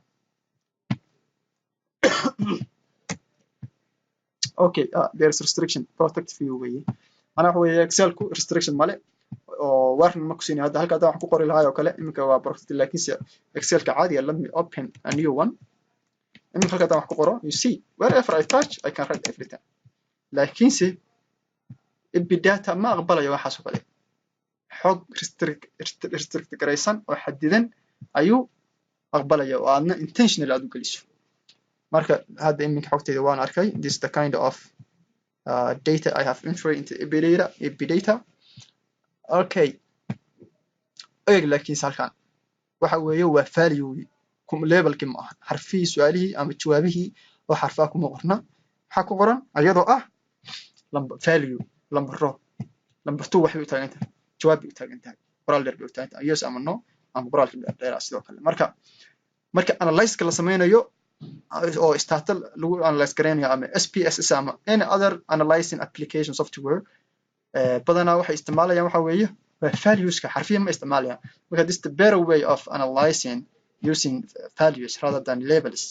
S3: Okay, there is restriction, protect view weeye. Macnaha waxa weeye Excelku restriction male oo warning ma ku siinaya. Hadda halka haddaan wax ku qori lahaa oo kale, iminka waa protect, laakiinse Excelka caadiga, let me open a new one. Iminka halka haddaan wax ku qoro, you see, wherever I touch I can write everything. Laakiinse EpiData ma aqbalayo waxaas oo kale. Xog restrict garaysan oo xadidan ayuu aqbalaya oo aadna intentionally aad u geliso. Marka hadda iminka xogtayda waan arkay. This is the kind of data I have entry into EpiData. EpiData, okay, eeg. Laakiinse halkan waxa weeye waa value, labelkii ma aha, xarfihii su-aalihii ama jawaabihii oo xarfaha kuma qorna. Maxaa ku qoran? Ayadoo ah number value, lambaro. Number 2 waxay u taagan tahay jawaab bay u taagan tahay, qoraal dheer bay u taagan tahay, yes ama no ama qoraalka dheer sidoo kale. Marka analysis-ka la sameynayo oo Stata lagu analyze garaynayo ama SPSS ama any other analyzing application software, badanaa waxay isticmaalayaan waxa weeye waa valueska, xarfiya ma isticmaalayaan. Marka this is the better way of analyzing, using values rather than labels.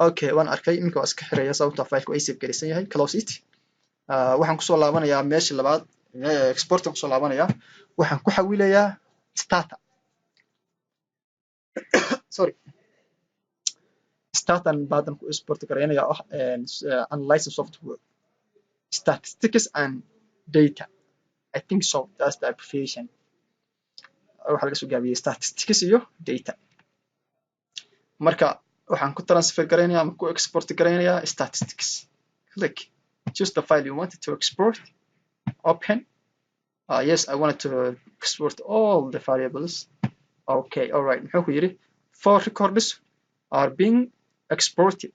S3: Okay, waan arkay. Iminka waa iska xiraya sababtoo fileka ay save garaysan yahay. Close it. Waxaan kusoo laabanayaa meesha labaad, exportan kusoo laabanayaa. Waxaan ku xawilayaa Stata, sorry, Statan baadan ku export garaynaya, ah analyzing software, statistics and data. I think so, that's the abbreviation. Waxaa laga soo gaabiyey statistics iyo data. Marka waxaan ku transfer garaynaya ama ku export garaynayaa statistics. Click, choose the file you wanted to export, open. Yes, I wanted to export all the variables. Okay, all right. Muxuu ku yidhi? Four records are being exported.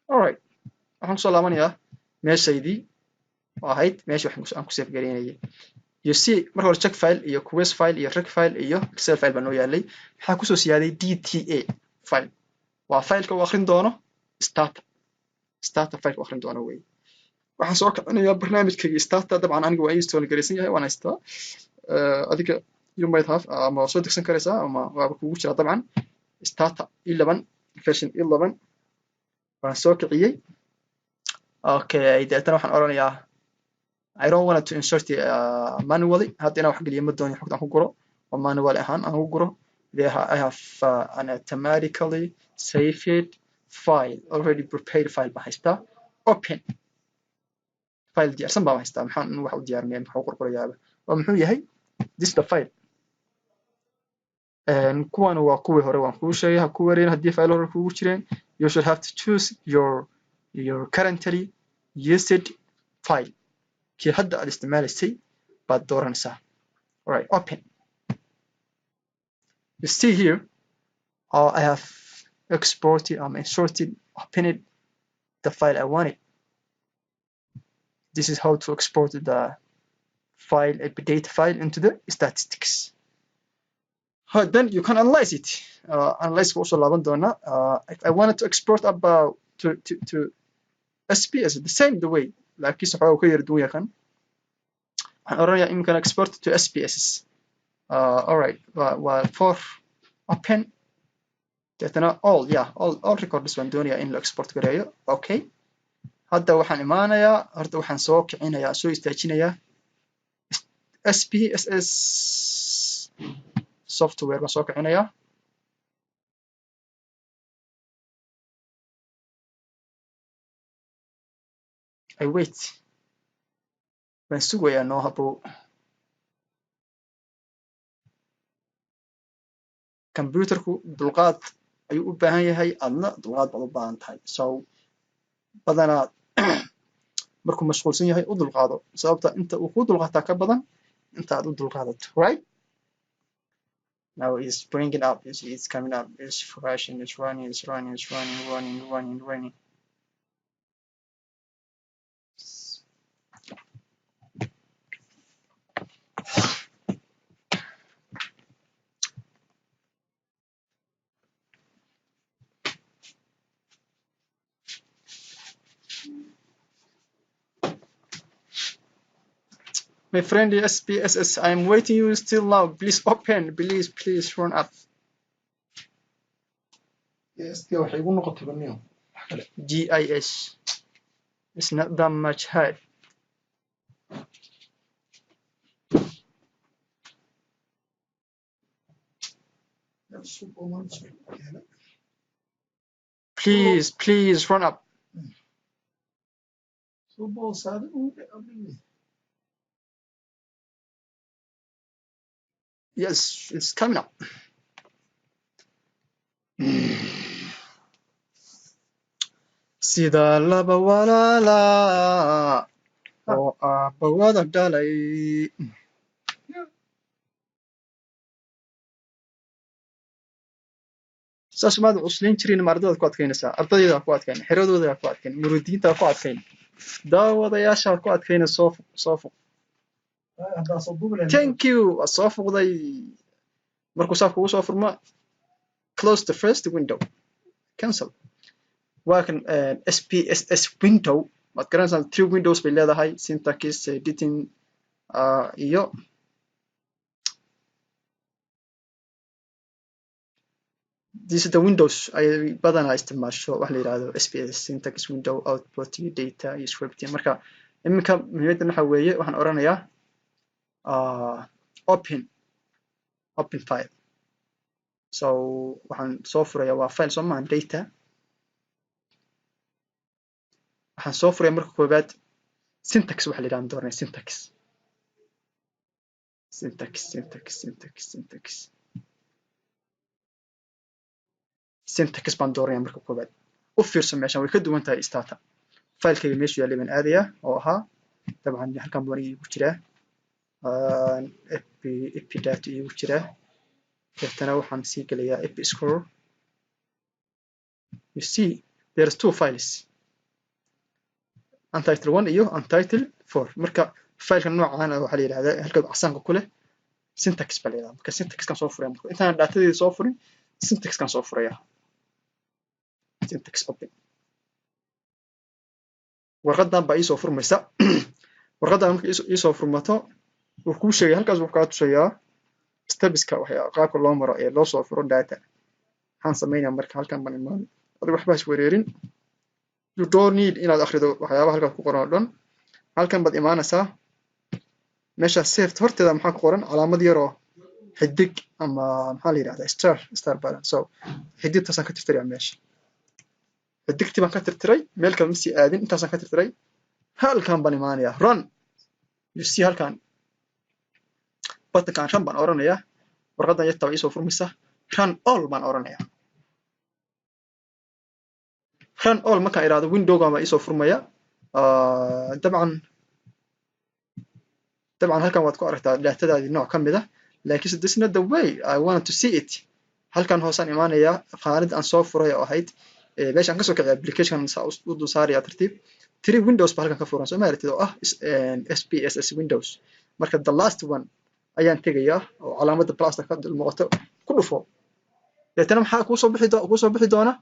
S3: All right, waxaan kusoo laabanayaa meeshaydii oo ahayd meesha waxaan ku save gareynayay. You see, marka hore check file iyo quiz file iyo rec file iyo Excel file baa noo yaalay. Maxaa kusoo siyaaday? DTA file. Waa fileka uu akrin doono Stata. Stata fileka uu akrin doono wey. Waxaan soo kicinayaa barnaamijkayga Stata. Dabcan aniga waa install garaysan yahay, waan haystaa. Adiga you might have ama waa soo degsan karaysaa ama waaba kugu jira dabcan. Stata 11, version 11 waan soo kiciyey. Okay, deetana waxaan oranayaa I don't want to insert manually. Hadda inaan wax geliyo ma doonayo, xogta aan ku guro oo manually ahaan aan ku guro. There I have an automatically saved file, already prepared file baan haystaa. Open file diyaarsan baan haystaa. Maxaan wax u diyaarinaya? Maxaa u qorqorayaaba oo muxuu yahay? This the file. Kuwan waa kuwii hore waan kuu sheegay, ha ku wareerin haddii file hore kugu jireen. You should have to choose your currently used file. Kii hadda aad isticmaalaysay baad dooranaysaa. Alright, open. You see here, I have exported, inserted, opened the file I wanted. This is how to export the file, a data file, into the statistics. Then you can analyze it. Analyze also laaban doonaa. If I wanted to export about to SPS, the same the way, laakiinse waxoogaa uu ka yara duwan yahay kan. Waxaan oranayaa iminkana export to SPSS. Alright, waa for open, deetana all, yeah, all records baan doonayaa in la export gareeyo. Okay, hadda waxaan imaanayaa, horta waxaan soo kicinayaa, soo istaajinayaa SPSS software baan soo kicinayaa. I wait, waan sugayaa noo habo. Computerku dulqaad ayuu u baahan yahay, adna dulqaad baad u baahan tahay. So badanaa markuu mashquulsan yahay u dulqaado, sababta inta uu kuu dulqaataa ka badan inta aad u dulqaadato. Right now it's bringing up, it's coming up, it's flashing, it's running, it's running, it's running, running, running, running. My friend SPSS, I'm waiting you still now. Please open, please, please run up.
S2: ST waxay igu noqotay baniyo wax kale.
S3: GIS. It's not that much hard.
S2: Keena.
S3: Please, please run up.
S2: Subo saada u.
S3: Yes, it's coming up. Sida laba walaala oo aabba wada dhalay. Saas maad cuslayn jirin, ma ardaydaad ku adkaynaysaa? Ardayda ku adkayn, xeradooda ku adkayn, muridiinta ku adkayn, daawadayaasha ku adkayna. Soo fuq, soo fuq.
S2: Haddaa soo duubi lahayd.
S3: Thank you. Waa soo fuqday. Markuu saa kugu soo furma, close the first window, cancel. Waa kan SPSS window. Waad garanaysaa, three windows bay leedahay: syntax, editing iyo these are the windows ay badanaa isticmaasho wax la yidhaahdo SPS: syntax window, output iyo data iyo scripting. Marka iminka muhiimaddan waxa weeye, waxaan oranayaa open file. So waxaan soo furaya waa file, soo maaha? Data waxaan soo furaya. Marka koowaad syntax waxa la yidhahdo dooranaya. Syntax, syntax, syntax, syntax, syntax, syntax baan dooranaya marka koowaad. U fiirso, meeshan way ka duwan tahay Stata. Filekayga meeshu yaallay baan aadayaa oo ahaa dabcan halkan baan iigu jiraa, epidata iigu jiraa. Deetana waxaan sii gelayaa EpiScore. You see there's two files, untitled one iyo untitled four. Marka fileka noocan ah waxaa la yidhahdaa, halka casaanka ku leh, syntax baa la yidhahdaa. Marka syntaxkan soo furaya, marka intaan datadeeda soo furin, syntaxkan soo furaya. Syntax open. Warqadan baa iisoo furmaysa. Warqadan marka iisoo furmato, wuu kuu sheegay halkaas, wuxuu kaa tusayaa stepska, waxya qaabka loo maro ee loo soo furo data. Maxaan sameynaya marka? Halkan baan imaan. Adiga waxba is wereerin, you don't need inaad akhrido waxyaabaha halkaas ku qoran oo dhan. Halkan baad imaanaysaa. Meesha save horteeda maxaa ku qoran? Calaamad yar oo xidig ama maxaa la yidhahdaa, star button. So xidigtaasaan ka tirtiraya meesha. Xidigtii baan ka tirtiray, meel kale ma sii aadin, intaasaan ka tirtiray. Halkan baan imaanayaa, run. You see, halkan buttonkan run baan oranayaa. Warqadan yarta baa iisoo furmaysa. Run all baan oranayaa. Run all markaan idhaahdo, windowgan baa iisoo furmaya. Dabcan halkan waad ku aragtaa datadaadii nooc ka mid ah, laakiinse this is not the way I wanted to see it. Halkan hoosaan imaanayaa, qaanad aan soo furay oo ahayd meesha aan kasoo kiciy application saa u dul saaraya tartiib. Three windows ba halkan ka furan, soo ma aragtid, oo ah SPSS windows. Marka the last one ayaan tegayaa oo calaamadda plusta ka dul muuqato ku dhufo. Deetana maxaa kuusoo bixi doona?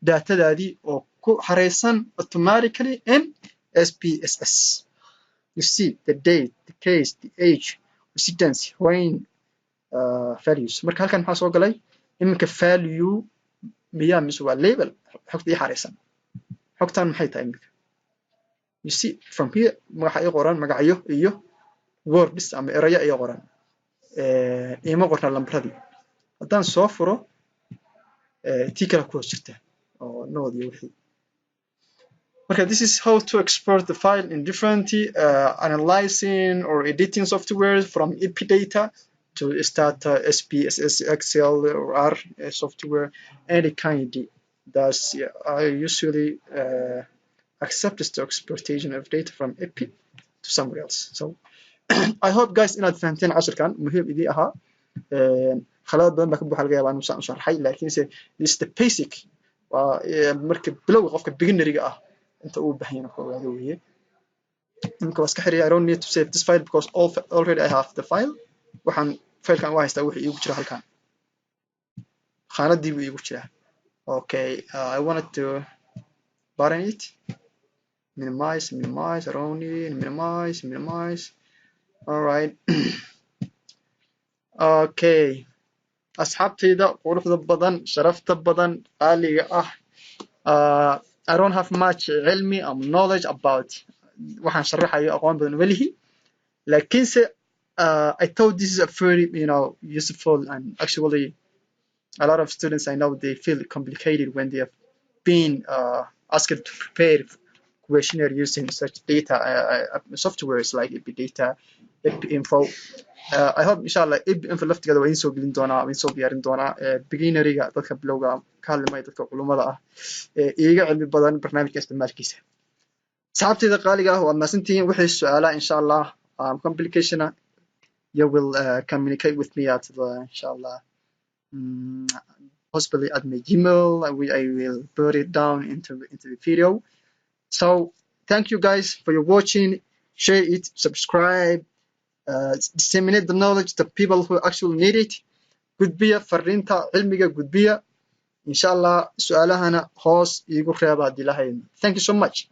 S3: Datadaadii oo ku xareysan automatically in SPSS. You see the date, the case, the age, residence, rain, values. Marka halkan maxaa soo galay iminka? Value miyaa mise waa label? Xogta ii xareysan, xogtan maxay tahay iminka? You see from here magaxa ii qoran, magacyo iyo words ama erayo ii qoran. Iima qorna lambaradii. Haddaan soo furo tii kale ku hoos jirta oo note iyo wixii. Marka this is how to export the file in different analyzing or editing software from EpiData to Stata, SPSS, Excel or R software, any kind. That's, yeah, I usually accept the exportation of data from Epi to somewhere else. So I hope, guys, inaad fahanteen cashirkan, muhiim idii ahaa. Khaladaad badan baa ka buuxa, laga yaabaa inuu saan u sharaxay, laakiinse this is the basic. Waa marka bilowga qofka beginneriga ah inta uu baahan yahay ka ogaado weeye. Imika waa iska xiraya. I don't need to save this file because already I have the file. Waxaan filekan waa haystaa, wuxuu iigu jira halkan, khaanadii buu iigu jiraa. Okay, I wanted to button it, minimize, minimize. I don't need minimize, minimize. All right, okay. Asxaabtayda quruxda badan, sharafta badan, qaaliga ah, I don't have much cilmi or knowledge about waxaan sharaxayo, aqoon badan uma lihi, laakiinse I thought this is a very useful, and actually a lot of students I know, they feel complicated when they have been asked to prepare questionnaire using such data softwares like EpiData, EpiInfo. I hope, insha Allah, EpiInfo laftigeeda waa idiin soo gelin doonaa, waa idiin soo diyaarin doonaa. Beginneriga, dadka bilowga ka hadlimaya, dadka culumada ah ee iiga cilmi badan barnaamijka isticmaalkiisa. Asxaabteyda qaaliga ah, waad mahadsantihiin. Wixii su-aalaha, insha Allah, complication, you will communicate with me at the, inshallah, possibly at my Gmail. I will put it down into the video. So thank you guys for your watching. Share it, subscribe, disseminate the knowledge to people who actually need it. Gudbiya fariinta cilmiga, gudbiya, insha Allah. Su-aalahana hoos iigu reeba haddii lahayd. Thank you so much.